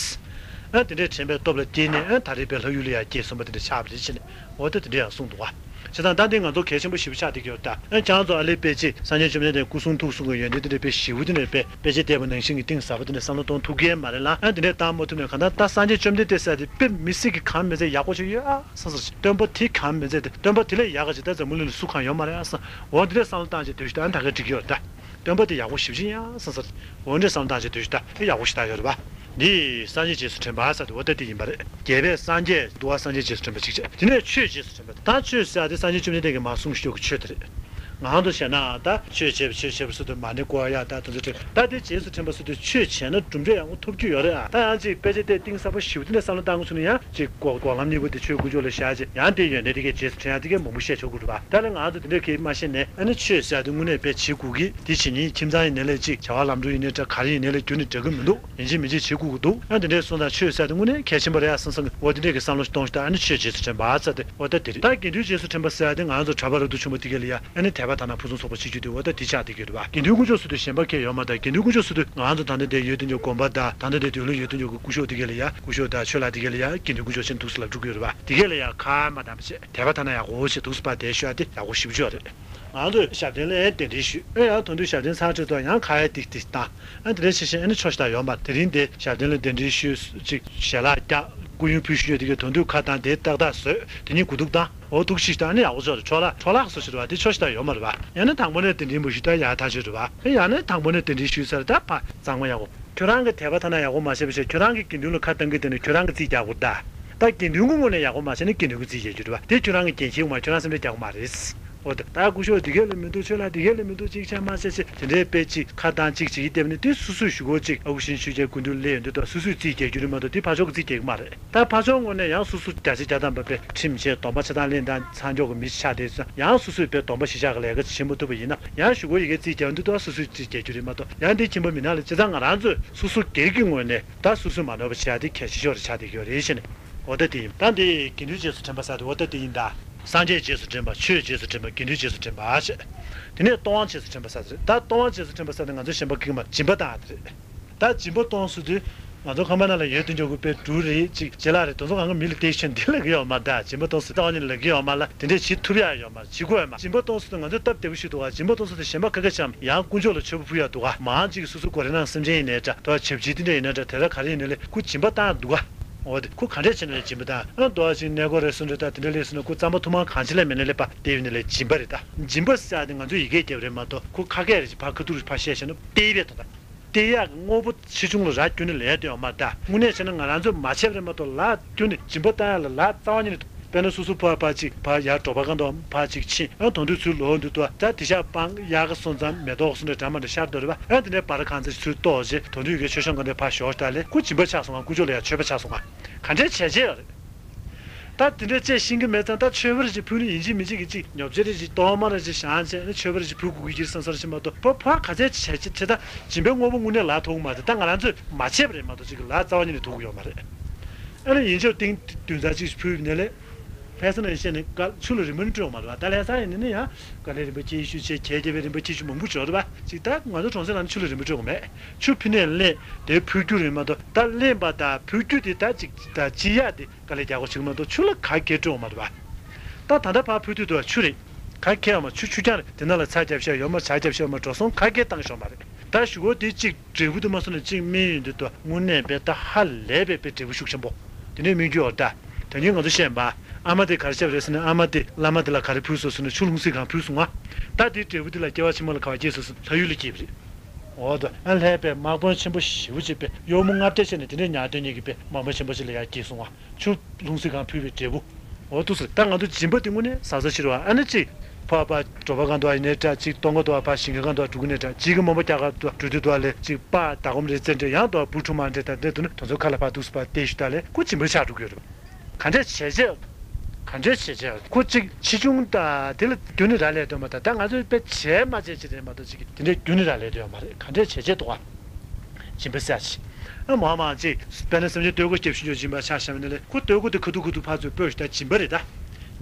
ཨ་དེ་འདྲས་དྲན་པའི་སྟོབས་ལ་སྐྱེས་ནས་ཨ་ད་རེས་དཔེ་ལྷ་ཡུལ་ལ་ཡ་སྐྱེས་སོང་པ་དེ་འདྲ་ཆགས་པ་རེད་བྱས་ནས་འོ་ད་དེ་འདྲས་ཡང་གསུངས་འདུག་ག་བྱས་ཙང་ད་འདི་ང་ཚོ་གལ་ཆེན་པོ་ཞེ་པོ་ཆགས་བསྡད་ཀྱི་ཡོད་ད། ཨ་ཁྱེད་རང་ཚོ་ཨ་ལས་དཔེ་ཅིག་སངས་རྒྱས་བཅོམ་ལྡན་འདས་སྐུ་གསུང་ཐུགས་གསུང་གི་ཡོན་ཏན་དེ་འདྲས་དཔེ་ཞེ་པོ་དེ་འདྲས་དཔེ་དཔེ་ཆ་བལྟས་པ་ནང་བཞིན་གྱི་གཏིང་ཟབ་པོ་དེ་འདྲས་བསམ་བློ་གཏོང་ཐུབ་ཀྱི་མ་རེད་ལ། ཨ་དེ་འདྲས་བཏང་མ་ཐུབ་ནས་གང་ལྟར་ད་སངས་རྒྱས་བཅོམ་ལྡན་འདས་ཟེར་དེ་དཔེ་མི་སྲིད་ཀྱི་གང་མི་ཚད་ཡག་པོ་ཅིག་ཡོད་ཨ་བསམ་ས། སྟོན་པ་དེ་གང་མི་ཚད་དེ་སྟོན་པ་དེ་ལས་ཡག་ག་ཅིག་ད་འཛམ་བུ་གླིང་ལ་སུ་གང་ཡོད་མ་རེད་ཨ་བསམ། འོ་འདི་འདྲས་བསམ་བློ་བཏང་བྱས་སྡོད་ཤིག་ད་ཨ་ད་ག་འགྲིག་གི་ཡོད་ད། སྟོན་པ་དེ་ཡག་པོ་ཞེ་པོ་ཅིག་ཡིན་ཨ་བསམ་ས། འོ་འདི་འདྲས་བསམ་བློ་བཏང་བྱས་སྡོད་ཤིག་ད་དེ་ཡག་པོ་ཞེ་དྲག་ཡོད་རེད་པ། འདི་སངས་རྒྱས་རྗེས་སུ་དྲན་པ་ཟེར་དེ་འོ་ད་དེ་ཡིན་པ་རེད། རྒྱལ་བས་སངས་རྒྱས་འདུལ་བ་སངས་རྒྱས་རྗེས་སུ་དྲན་པ་གཅིག་བྱས། དེ་ནས་ཆོས་རྗེས་སུ་དྲན་པ། ད་ཆོས་ཟེར་ཡ་དེ་སངས་རྒྱས་བཅོམ་ལྡན་འདས་ཀྱིས་མར་གསུངས་ཤོག་གི་ཆོས་དེ་རེད། ང་ཚོ་བྱས་ན་ད་ཆོས་བྱེད་པ་ཆོས་བྱེད་པ་སུ་དུ་མ་ཎི་བསྐོར་ཡ་ད་དེ་ཚོ་དྲན། ད་དེ་རྗེས་སུ་དྲན་པ་སུ་དུ་ཆོས་བྱས་ན་གྲུབ་འབྲས་ཡག་པོ་ཐོབ་རྒྱུ་ཡོད་རེད་ཨ། ད་ཡང་ཅིག་དཔེ་ཆ་དེ་གཏིང་ཟབ་པོ་ཞེ་པོ་དེ་འདྲ་བསམ་བློ་བཏང་དགོས་བྱུང་ན་ཡང་ཅིག་འགོག་འགོག་ལམ་གཉིས་པོ་དེ་ཆོས་དཀོན་མཆོག་ལ་བཞག་བྱས་ཡང་དེ་ཡོན་ཏན་དེ་གའི་རྗེས་སུ་དྲན་ཡ་དེ་གའི་མང་པོ་བཤད་ཆོག་གི་རེད་པ། ད་ལན་ང་ཚོ་དེ་འདྲ་གི་མ་ཤེས་ནས་ཨ་ནི་ཆོས་ཟེར་ཡ་དེ་དངོས་གནས་དཔེ་བྱེད་དགོས་གི། དེ་བྱེད་ཉིན་ཁྱིམ་ཚང་ཡིན་ནའི་ལས་གཅིག་བྱ་བ་ལམ་འགྲོ་ཡིན་ནའི་འདྲ་ག་རེ་ཡིན་ནའི་ལས་རྒྱུན་ནས་འདྲ་གི་མི་འདུག་ཡིན་གཅིག་མིན་གཅིག་བྱེད་དགོས་ཀྱི་འདུག་ཨ་འདི་འདྲའི་གསུངས་དང་ཆོས་ཟེར་ཡ་དེ་དངོས་གནས་གལ་ཆེན་པོ་རེད་ཡ་བསམ་བསམ་གི། འོ་འདི་འདྲས་ཀྱི་བསམ་བློ་ཞིག་གཏོང་ཞིག་ད་ཨ་ནི་ཆོས་རྗེས་སུ་དྲན་པ་ཟེར་ཡ་དེ་འོ་ད་དེ་རེད། ད་དགེ་འདུན་རྗེས་སུ་དྲན་པ་ཟེར་ཡ་དེ་ང་ཚོ་གྲྭ་པ་རབ་ཏུ་བྱུང་བ་དེ་ག་ལ་ཡ་ཨ་ནི་དད་པ་དག་ན་ཕུན་སུམ་ཚོགས་པ་བྱེད་རྒྱུ་དེ་འོ་ད་དེ་ཆགས་བསྡད་ཀྱི་རེད་པ། དགེ་འདུན་དཀོན་མཆོག་ཟེར་དུས་གཞན་པ་གང་ཡང་ཡོད་མ་རེད། ད་དགེ་འདུན་དཀོན་མཆོག་ཟེར་དུས་ང་ཚོ་ད་ལྟ་འདིར་ཡོད་དོན་ཅོག་དགོན་པ་དང་ད་ལྟ་འདིར་འདུལ་ལུགས་ཡོད་དོན་ཅོག་གི་སྐུ་ཞབས་དེ་ག་ལ་ཡ་སྐུ་ཞབས་དང་ཆོས་ལགས་དེ་ག་ལ་ཡ་དགེ་འདུན་དཀོན་མཆོག་ཆེན་འདུག་སེ་ལབ་འགྲོ་གི་ཡོད་རེད་པ། དེ་ག་ལ་ཡ་ཁ་མ་བཏང་བ་བྱས་དད་པ་དག་ན་ཡག་པོ་བྱས་འདུག་སེ་ཕར་བསྡད་ཤོག་ཨ་དེ་ཡག་པོ་ཞེ་པོ་ཅིག་ཡོད་རེད། ང་ཚོས་ཞབས་བརྟན་ལ་གདན་འདྲེན་ཞུས། ཨེ་ཡང་དོན་དུ་ཞབས་བརྟན་ཚར་ཁྲིད་དུས་ཡང་ཁ་ཡ་ཏིག་ཏིག་བཏང་། ཨ་དེ་འདྲ་བྱས་བྱས་ཨ་ནི་ཆོག་ཤག་ཡོད་མ་རེད། དེ་རིང་དེ་ཞབས་བརྟན་ལ་གདན་འདྲེན་ཞུས་ཅིག་ཞལ་ལག་བཀྱག་སྐུ་ཡོན་ཕུལ་ཞུས་ཡོད་དེ་གའི་དོན་དུ་ཁ་བཏང་དེ་ཏག་ཏག་བཟོས་དེ་ཉིད་དགུ་ཐུག་བཏང་། འོ་ཐུག་ཤིག་ད་ཨ་ནི་ཡག་པོ་ཅིག་ཡོད་རེད། ཆོག་ལ་ཆོག་ལ་བཟོ་ཞིག་རེད་པ། དེ་ཆོག་ཤག་ཡོད་མ་རེད་པ། ཡང་ན་དང་པོ་ནས་གདན་འདྲེན་མ་ཞུས་ད་ཡག་ཐག་ཆོད་རེད་པ། ཨེ་ཡང་ན་དང་པོ་ནས་གདན་འདྲེན་ཞུས་ཚར་ད་ཕར་གཙང་མ་ཡག་པོ། ཁྱོད་རང་གི་དད་པ་དག་ན་ཡག་པོ་མ་བྱས་པ་བྱས་ཁྱོད་རང་གི་དགེ་འདུན་ལ་ཁ་བཏང་གི་དེ་ནི་ཁྱོད་རང་གི་རྩིས་རྒྱག་དགོས་རེད་ད། ད་དགེ་འདུན་གྱི་ངོས་ནས་ཡག་པོ་མ་བྱས་ན་དགེ་འདུན་གྱི་རྩིས་རྒྱག་རྒྱུ་རེད་པ། དེ་ཁྱོད་རང་གི་འགན་འཁྱེར་དགོས་མ་རེད། ཁྱོད་རང་སེམས་ཁྲལ་རྒྱག་དགོས་མ་རེད། འོ་ད་ད་སྐུ་ཞབས་དེ་ག་ལ་མི་འདུག་ཆོས་ལ་དེ་ག་ལ་མི་འདུག་ཅིག་བྱས་མ་བྱས་བྱས་དེ་འདྲའི་དཔེ་ཅིག་ཁ་བཏང་ཅིག་བྱེད་ཀྱི་བསྡད་པ་ནི་དེ་སོ་སོའི་གཞུག་གུ་ཅིག་ཨ་ཁུ་ཤིན་ཆོས་རྒྱལ་སྐུ་མདུན་སླེབས་ཡོང་དུས་ད་སོ་སོའི་རྩིས་རྒྱག་རྒྱུ་རེད་མ་གཏོགས་དེ་ཕར་ཕྱོགས་ཀྱི་རྩིས་རྒྱག་གི་མ་རེད། ད་ཕར་ཕྱོགས་ངོས་ནས་ཡང་སོ་སོ་བརྒྱ་ཆ་བརྒྱ་ཐམ་པ་དཔེ་ཁྲིམས་བཅད་སྡོམ་པ་ཆ་ཚང་ལེན་དང་ཚང་འཇོག་གི་མི་ཆགས་བསྡད་ཙང་ཡང་སོ་སོས་དཔེ་སྡོམ་པ་གཞི་བཞག་གི་ལས་ཀ་ཅིག་བྱེད་མ་ཐུབ་པ་ཡིན་ན་ཡང་གཞུག་གུ་ཡི་གེ་རྩིས་རྒྱག་དུས་ད་སོ་སོའི་རྩིས་རྒྱག་རྒྱུ་རེད་མ་གཏོགས་ཡང་དེ་ཁྱིམ་པ་མི་ནག་ལ་བྱས་ཙང་ང་རང་ཚོས་སོ་སོ་སྒེར་གྱི་ངོས་ནས་ད་སོ་སོས་མ་ནོར་བ་བྱེད་ཡ་དེ་གལ་ཆེ་ཤོས་རེད་ཆགས་བསྡད་ཀྱི་ཡོད་རེད་ཟེར་ནས་འོ་ད་དེ་ཡིན། ད་འདི་དགེ་འདུན་རྗེས་སུ་དྲན་པ་ཟེར་དེ་འོ་ད་དེ་ཡིན་ད། སངས་རྒྱས་རྗེས་སུ་དྲན་པ། ཆོས་རྗེས་སུ་དྲན་པ། དགེ་འདུན་རྗེས་སུ་དྲན་པ་ཞེས། དེ་ནས་སྟོབས་དབང་རྗེས་སུ་དྲན་པ་ཟེར་དེ་རེད། ད་སྟོབས་དབང་རྗེས་སུ་དྲན་པ་ཟེར་དེ་ང་ཚོ་གཞན་པ་གིས་མ་སྦྱིན་པ་བཏང་ཡ་དེ་རེད། ད་སྦྱིན་པ་གཏོང་ཟེར་དུས་ང་ཚོ་ཁང་པ་ནང་ལ་ཡོད་དོན་ཅོག་གི་དཔེ་འབྲུ་རེད་ཅིག་ཅ་ལག་རེད། དེ་ཚོ་གང་ག་མི་ལ་སྟེར་ཆེན་འདི་ལབ་ཀྱི་ཡོད་མ་རེད། ད་སྦྱིན་པ་གཏོང་ཟེར་རྩ་བ་ཉིད་ནས་ལབ་ཀྱི་ཡོད་མ་རེད། དེ་འདྲས་བྱེད་ཐུབ་ཡ་ཡོད་མ་རེད། བྱེད་དགོས་ཡོད་མ་རེད། སྦྱིན་པ་གཏོང་ཟེར་དུས་ང་ཚོས་སྟབས་བདེ་པོ་ཞིག་འདུག་ག་སྦྱིན་པ་གཏོང་ཟེར་དུས་གཞན་པ་ཁ་ཁ་བྱས་ཡང་དཀོན་མཆོག་ལ་མཆོད་པ་ཕུལ་ཡ་འདུག་ག་མང་ཅིག་སོ་སོ་གོ་རེ་ནང་སེམས་ཅན་ཡིན་ནའི་འདྲ་དོ་ཆབ་ཆི་དེ་འདྲ་ཡིན་ནའི་འདྲ་དེ་འདྲ་ག་རེ་ཡིན་ནའི་ལས་ཁོ་སྦྱིན་པ་བཏང་ཡ་འདུག་ག་འོ་དེ་ཁོ་ག་འདྲས་བྱས་ནས་ལས་སྦྱིན་པ་བཏང་ཨ་འདུག་ག་ཅིག་གནས་སྐོར་རེ་སོང་འདྲ་ད་དེ་འདྲ་ལས་སོང་ན་ཁོ་རྩམ་པ་ཐུར་མ་གང་ཅི་ལས་མེད་ནའི་ལས་པ་དེ་ཡིན་ནའི་ལས་སྦྱིན་པ་རེད་ད། སྦྱིན་པ་ཟེར་ཡ་དེ་ང་ཚོ་ཡི་གེ་རྒྱབ་རེད་མ་གཏོགས་ཁོ་ཁ་སྐད་རེ་ཅིག་ཕར་ཁ་ཐུག་རེ་ཕར་བཤད་བྱས་ན་དཔེ་ཡི་བས་དོ་ད། དེ་ཡག་གི་དངོས་པོ་ཆེ་ཆུང་ལ་རག་རྒྱུ་ནི་ལས་དོན་ཡོད་མ་རེད་ད། དངོས་གནས་བྱས་ན་ང་རང་ཚོས་མ་བྱས་པ་རེད་མ་གཏོགས་ལག་རྒྱུ་ནི་སྦྱིན་པ་བཏང་ཡ་ལ་ལག་རྩ་བ་ཉིད་ནས་དཔེར་ན་སོ་སོ་ཕར་ཕར་ཅིག་ཕར་ཡར་འབྲོག་པ་སྒང་དུ་ཕར་ཅིག་ཕྱིན་ཨ་དོན་དུ་ཚུར་ལོག་འདུག་ཏོ་ད་དེ་ཤག་སྤང་ཡག་ག་སོང་ཙང་མེ་ཏོག་སོང་འདྲ་འདྲ་མ་འདྲ་ཤར་འདུག་རེད་པ། ཨ་དེ་ནས་བར་གང་ཚེ་ཚུར་གཏོར་རྗེས་དོན་དུ་ཡི་གེ་མཆོད་བཤམས་སྒང་དེ་ཕར་ཞོག་ད་ལས་ཁོ་སྦྱིན་པ་ཆགས་སོང་ང་དཀོན་མཆོག་ལ་ཡང་མཆོད་པ་ཆགས་སོང་ང་ག་འདྲས་བྱས་བྱས་ཡོད་རེད། ད་དེ་འདྲ་བྱས་ཤེས་ཀྱི་མེད་ཙང་ད་མཆོད་པ་རེ་ཅིག་ཕུལ་ནས་ཡིན་གཅིག་མིན་གཅིག་གི་ཅིག་ཉོ་ཆ་རེ་ཅིག་གཏོར་མ་རེ་ཅིག་བཞག་བྱས་ནས་མཆོད་པ་རེ་ཅིག་ཕུལ་དགོས་ཀྱི་ཡོད་བསམ་བསམ་ཞིག་མ་གཏོགས་ཕར་ཕར་ག་ཚད་བྱས་བྱས་བྱས་ད་སྦྱིན་པའི་དངོས་པོ་དངོས་གནས་ལག་ཐོགས་ཀྱི་མ་རེད། ད་ང་རང་ཚོས་མ་བྱས་པ་རེད་མ་གཏོགས་ཅིག་གི་ལག་རྩ་བ་ཉིད་ནས་ཐོགས་ཀྱི་ཡོད་མ་རེད། ཨ་ནི་ཡིན་ཆོག་ཏིང་བདུན་ཚར་ཅིག་ཕུལ་ནས་ལས་ལྷ་ས་ནས་བཤད་ནས་ཀ་ཆུ་ལ་རིན་པོ་ཆེ་སྤྲད་ཡོད་མ་རེད་པ། ད་ལྷ་ས་ཡིན་ནས་ནི་ཡང་དཀའ་ལས་རིན་པོ་ཆེ་ཞུ་བྱས་ཁྱེད་རྒྱལ་བའི་རིན་པོ་ཆེ་ཞུ་མང་པོ་ཅིག་ཡོད་རེད་པ། ཅིག་ད་ང་ཚོ་གྲོང་གསེབ་ནང་ནས་ཆུ་ལ་རིན་པོ་ཆེ་སྤྲད་ཡོད་མེད། ཆུ་ཕུལ་ནས་ལེན་དེ་ཕུལ་རྒྱུ་རེད་མ་གཏོགས་ད་ལེན་པ་དང་ཕུལ་རྒྱུ་དེ་ད་ཅིག་ད་ཅི་ཡག་དེ། དཀའ་ལས་རྒྱག་དགོས་བྱུང་མ་གཏོགས་ཆུ་ལ་ག་གེ་སྤྲོད་ཡོད་མ་རེད་པ། ད་ད་ལྟ་ཕར་ཕུལ་དུས་དུ་ཆུ་རེད། ག་གེ་ཡོད་མ་ཆུ་ཆུ་རྐྱང་རེད། དེ་ནང་ལ་ཚྭ་རྒྱབ་ཤག་ཡོད་མ་ཇ་རྒྱབ་ཤག་ཡོད་མ་འགྲོ་སོང་ག་གེ་བཏང་ཤོག་མ་རེད། ད་གཞུག་གུ་དེ་གཅིག་འབྲས་བུ་དུ་མ་སོང་ན་གཅིག་སྨིན་ཡོང་དུས་དུ་དངོས་གནས་པའི་ད་ཧ་ལས་པའི་པའི་འབྲས་བུ་ཤུགས་ཆེན་པོ་དེ་འདྲའི་སྨིན་རྒྱུ་ཡོད་ད། དོན་སྙིང་ང་ཚོ་བཤད་པ་ཨ་མ་དེ་ག་རེ་བྱས་པ་རེད་ཟེར་ན། ཨ་མ་དེ་བླ་མ་དེ་ལ་ག་རེ་ཕུལ་སོང་ཟེར་ན་ཆུ་ལྷུང་བཟེད་སྒང་ཕུལ་སོང་ང་། ད་དེའི་འབྲས་བུ་དེ་ལ་སྐྱེ་བ་ཕྱི་མ་ལ་ག་བ་སྐྱེས་སོང་ཟེར་ན་ལྷ་ཡུལ་ལ་སྐྱེས་པ་རེད། འོ་ད་ཨ་ལྷས་པའི་དམག་དཔོན་ཆེན་པོ་ཞེ་པོ་ཅིག་པའི་གཡོག་མོ་ལྔ་སྡེ་བྱས་ནས་དེ་འདྲའི་ཉག་སྟོན་ཉིད་ཀྱི་པའི་དམག་དཔོན་ཆེན་པོ་ཅིག་ལ་ཡར་སྐྱེས་སོང་ང་། ཆུ་ལྷུང་བཟེད་སྒང་ཕུལ་བའི་འབྲས་བུ། འོ་འདུག་ཟེར། ད་ང་ཚོ་སྦྱིན་པ་དེ་དངོས་གནས་ཟབ་ས་ཆེ་རུ་བ། ཨ་ནི་གཅིག་ཕར་ཕར་དྲོ་པ་སྒང་དུ་བ་ཡིན་ནའི་འདྲ། གཅིག་སྟོན་ཁ་དུ་བ་ཕར་ཞིང་ཁ་སྒང་དུ་བ་འགྲོ་གི་ནའི་འདྲ། གཅིག་གི་མོན་པ་རྒྱག་ག་དུ་བ་འགྲོ་དུས་དུ་བ་ལས་གཅིག་པ་ད་གོམ་རེ་ཙེ་འདྲ་ཡང་དུ་བ་བུ་ཕྲུག་མ་འདྲ་ད་འདྲ་འདུག་ན་དེ་ཚོ་ཁ་ལ་ཕར་འདུག་སེ་ཕར་བལྟས་ཞུ་ད་ལས་ཁོ་སྦྱིན་པ་ཆགས་འགྲོ་གི་ཡོད་རེད། ག་འདྲས་བྱས་བྱས། ག་འདྲས་བྱས་བྱས་ཁོ་གཅིག་ཕྱིས་འབྱུང་ད་དེ་ལ་རྒྱུ་ནི་རག་ལས་དོན་མ་ད། ད་ང་ཚོས་དཔེ་བྱས་མ་བྱས་ཅི་རེད་མ་གཏོགས་ཅིག་དེ་འདྲས་རྒྱུ་ནི་རག་ལས་དོན་ཡོད་མ་རེད། ག་འདྲས་བྱས་བྱས་འདུག་བ། སྦྱིན་པ་ཟེར་ཡ་ཅིག་ཨ་མ་མ་ཅིག་དཔེར་ན་སེམས་ཅན་བསྟོད་གོ་སྐྱབས་ཞུ་རྒྱུ་སྦྱིན་པ་ཆ་བཞག་ན་ལས་ཁོ་བསྟོད་གོ་དེ་ཁ་ཐུག་ཁ་ཐུག་ཕར་ཚུར་སྤོས་ཞུ་ད་སྦྱིན་པ་རེད་ད།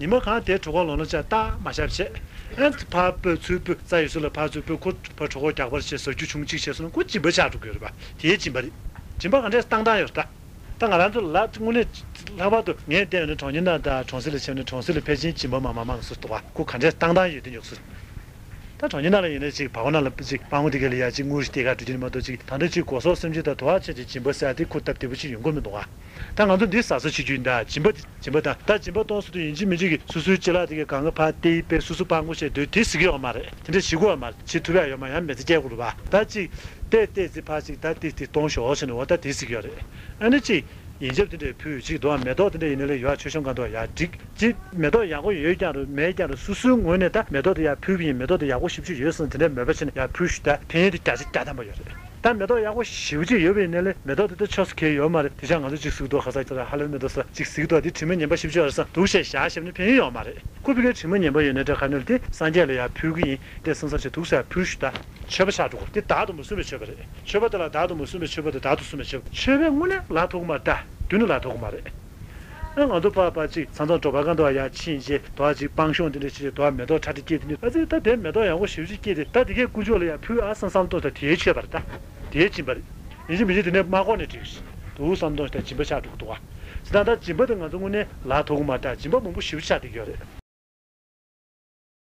ཉི་མ་གང་དེ་གྲོད་ཁོག་ལོག་ལོག་ཅག་ཏག་མ་བཞག་བྱས། ཨ་ཕར་སྤོས་ཚུར་སྤོས་རྩྭ་ཡོད་ས་ལ་ཕར་ཚུར་སྤོས། ཁོ་ཕར་གྲོད་ཁོག་རྒྱགས་པར་བྱས་ཟ་རྒྱུ་བྱུང་གཅིག་བྱས་སོང་ན་ཁོ་སྦྱིན་པ་ཆགས་འགྲོ་གི་ཡོད་རེད་པ། དེའི་སྦྱིན་པ་རེད། སྦྱིན་པ་ག་འདྲས་བཏང་སྟངས་ཡོད་རེད་ད། ད་ང་རང་ཚོ་ལ་དངོས་གནས་ལྷག་པར་དུ་ངས་བལྟས་ཡོང་ན་གྲོང་ཁྱེར་ནང་དང་གྲོང་གསེབ་ལ་ཕྱིན་ན་གྲོང་གསེབ་ལ་ཕལ་ཆེར་སྦྱིན་པ་མང་མང་མང་སོང་འདུག་བ། ཁོ་ག་འདྲས་བཏང་སྟངས་ཡོད་དེ་ཉོག་སོང་། ད་གྲོང་ཁྱེར་ནང་ལ་ཡིན་ན་ཅིག་བར་སྐོར་ནང་ལ་ཅིག་སྤང་བོ་དེ་ག་ལ་ཡ་ཅིག་དངུལ་ཞིག་སྟེར་ག་འགྲོ་རྒྱུ་ནི་མ་གཏོགས་ཅིག་ད་ལྟ་ཅིག་སྒོ་ཟོག་སེམས་ཅན་དང་དུ་བ་ཆེད་ཀྱི་སྦྱིན་པ་ཟེར་ཡ་དེ་ཁོ་སྟབས་བདེ་པོ་ཅིག་ཡོང་གི་མི་འདུག་བ། ད་ང་ཚོ་འདི་ཟ་ས་བྱེད་རྒྱུ་ཡིན་ད། སྦྱིན་པ་དེ་སྦྱིན་པ་དང་ད་སྦྱིན་པ་གཏོང་སྲོལ་དུ་ཡིན་གཅིག་མིན་གཅིག་གིས་སོ་སོའི་ཅི་ལག་དེ་གའི་གང་ག་ཕར་སྟེར་པས་སོ་སོ་སྤྲང་པོ་བྱས་སྡོད་དེ་གཟིགས་ཀྱི་ཡོད་མ་རེད། དེ་འདྲ་བྱེད་དགོས་ཡོད་མ་རེད། བྱེད་ཐུབ་ཡ་ཡོད་མ་ཡང་མི་ཚེ་སྐྱེལ་དགོས་རེད་པ། ད་ཅིག་བལྟས་བལྟས་ཚེ་ཕར་ཅིག་ད་ཏིག་ཏིག་གཏོང་ཞོག་ཟེར་ནས་འོ་ད་དེ་གཟིགས་ཀྱི་ཡོད་རེད། ཨ་ནི་ཅིག་ཡན་ཆབ་དེ་འདྲའི་ཕུལ་ཅིག་འདུག་ཨ། མེ་ཏོག་དེ་འདྲ་ཡིན་ན་ལས་ཡོད་ཨ། མཆོད་བཤམས་སྒང་དུ་ཡ་འགྲིག་ཅིག་མེ་ཏོག་ཡག་པོ་ཡོད་ཀྱང་རུང་མེད་ཀྱང་རུང་སོ་སོའི་ངོས་ནས་ད་མེ་ཏོག་དེ་ཡར་ཕུལ་བ་ཡིན། མེ་ཏོག་དེ་ཡག་པོ་ཞེ་པོ་ཅིག་ཡོད་ཟེར་ན་དེ་འདྲའི་མོས་པ་བྱས་ནས་ཡར་ཕུལ་ཞུ་ད། ཕན་ཡོན་དེ་བརྒྱ་ཆ་བརྒྱ་ཐམ་པ་ཡོད་རེད། ད་མེ་ཏོག་ཡག་པོ་ཞེ་པོ་ཅིག་ཡོད་པ་ཡིན་ན་ལས་མེ་ཏོག་དེ་ད་ཆོས་སུ་གལ་ཡོད་མ་རེད། དེ་ཆ་ང་ཚོ་ཅིག་གཟིགས་འདུག་ཧ་ས་ཅིག་ས་ར་ཧ་ལམ་མེ་ཏོག་ས་ཅིག་གཟིགས་འདུག་དེ་དྲི་མ་ངན་པ་ཞེ་པོ་ཅིག་ཡོད་རེད་ས་འདུག་བཤད་བཞག་བཤད་ན་ཕན་ཡོན་ཡོད་མ་རེད། ཁོ་ཕ་གིར་དྲི་མ་ངན་པ་ཡོད་ན་འདྲ་ག་ནས་དེ་སངས་རྒྱས་ལ་ཡར་ཕུལ་གི་ཡིན། དེ་སེམས་བཟང་བྱས་འདུག་ས་ཡར་ཕུལ་ཞུ་ད། མཆོད་པ་ཆགས་འགྲོ་གི་རེད། དེ་བདག་ཏུ་མ་བཟུང་བའི་མཆོད་པ་རེད། མཆོད་པ་དེ་ལ་བདག་ཏུ་མ་བཟུང་བའི་མཆོད་པ་དེ་བདག་ཏུ་བཟུང་བའི་མཆོད་པ། མཆོད་པས་དངོས་གནས་ལག་ཐོགས་ཀྱི་མ་རེད་ད། རྒྱུན་ནས་ལག་ཐོགས་ཀྱི་མ་རེད། ཨ་ང་ཚོ་པ་པ་ཅིག་ཚང་ཚང་འགྲོ་བ་གང་དུ་ཡར་ཕྱིན་རྗེས་དོ་ཅིག་སྤང་གཤོང་དེ་འདྲ་ཞིག་རེད། དོ་མེ་ཏོག་ཁྲ་ཁྲ་སྐྱེས་དེ་ནི་ཨ་ཙི་ད་དེ་མེ་ཏོག་ཡག་པོ་ཞེ་པོ་ཅིག་སྐྱེས་ཏེ་ད་དེ་གས་དཀོན་མཆོག་ལ་ཡར་ཕུལ་ཨ་བསམ་བསམ་བློ་ད་དེའི་མཆོད་པ་རེད་ད། དེའི་སྦྱིན་པ་རེད། ཡིན་གཅིག་མིན་གཅིག་དེ་ནས་མ་གོ་ནས་བྲིས་ཤིག་འདུག་བསམ་བཏང་ཞིག་ད་སྦྱིན་པ་ཆགས་འགྲོ་གི་འདུག་བ། ཇི་ལྟར་ད་སྦྱིན་པ་དེ་ང་ཚོ་དངོས་གནས་ལག་ཐོགས་ཀྱི་མ་རེད་ད། སྦྱིན་པ་མང་པོ་ཞེ་པོ་ཆགས་བསྡད་ཀྱི་ཡོད་རེད།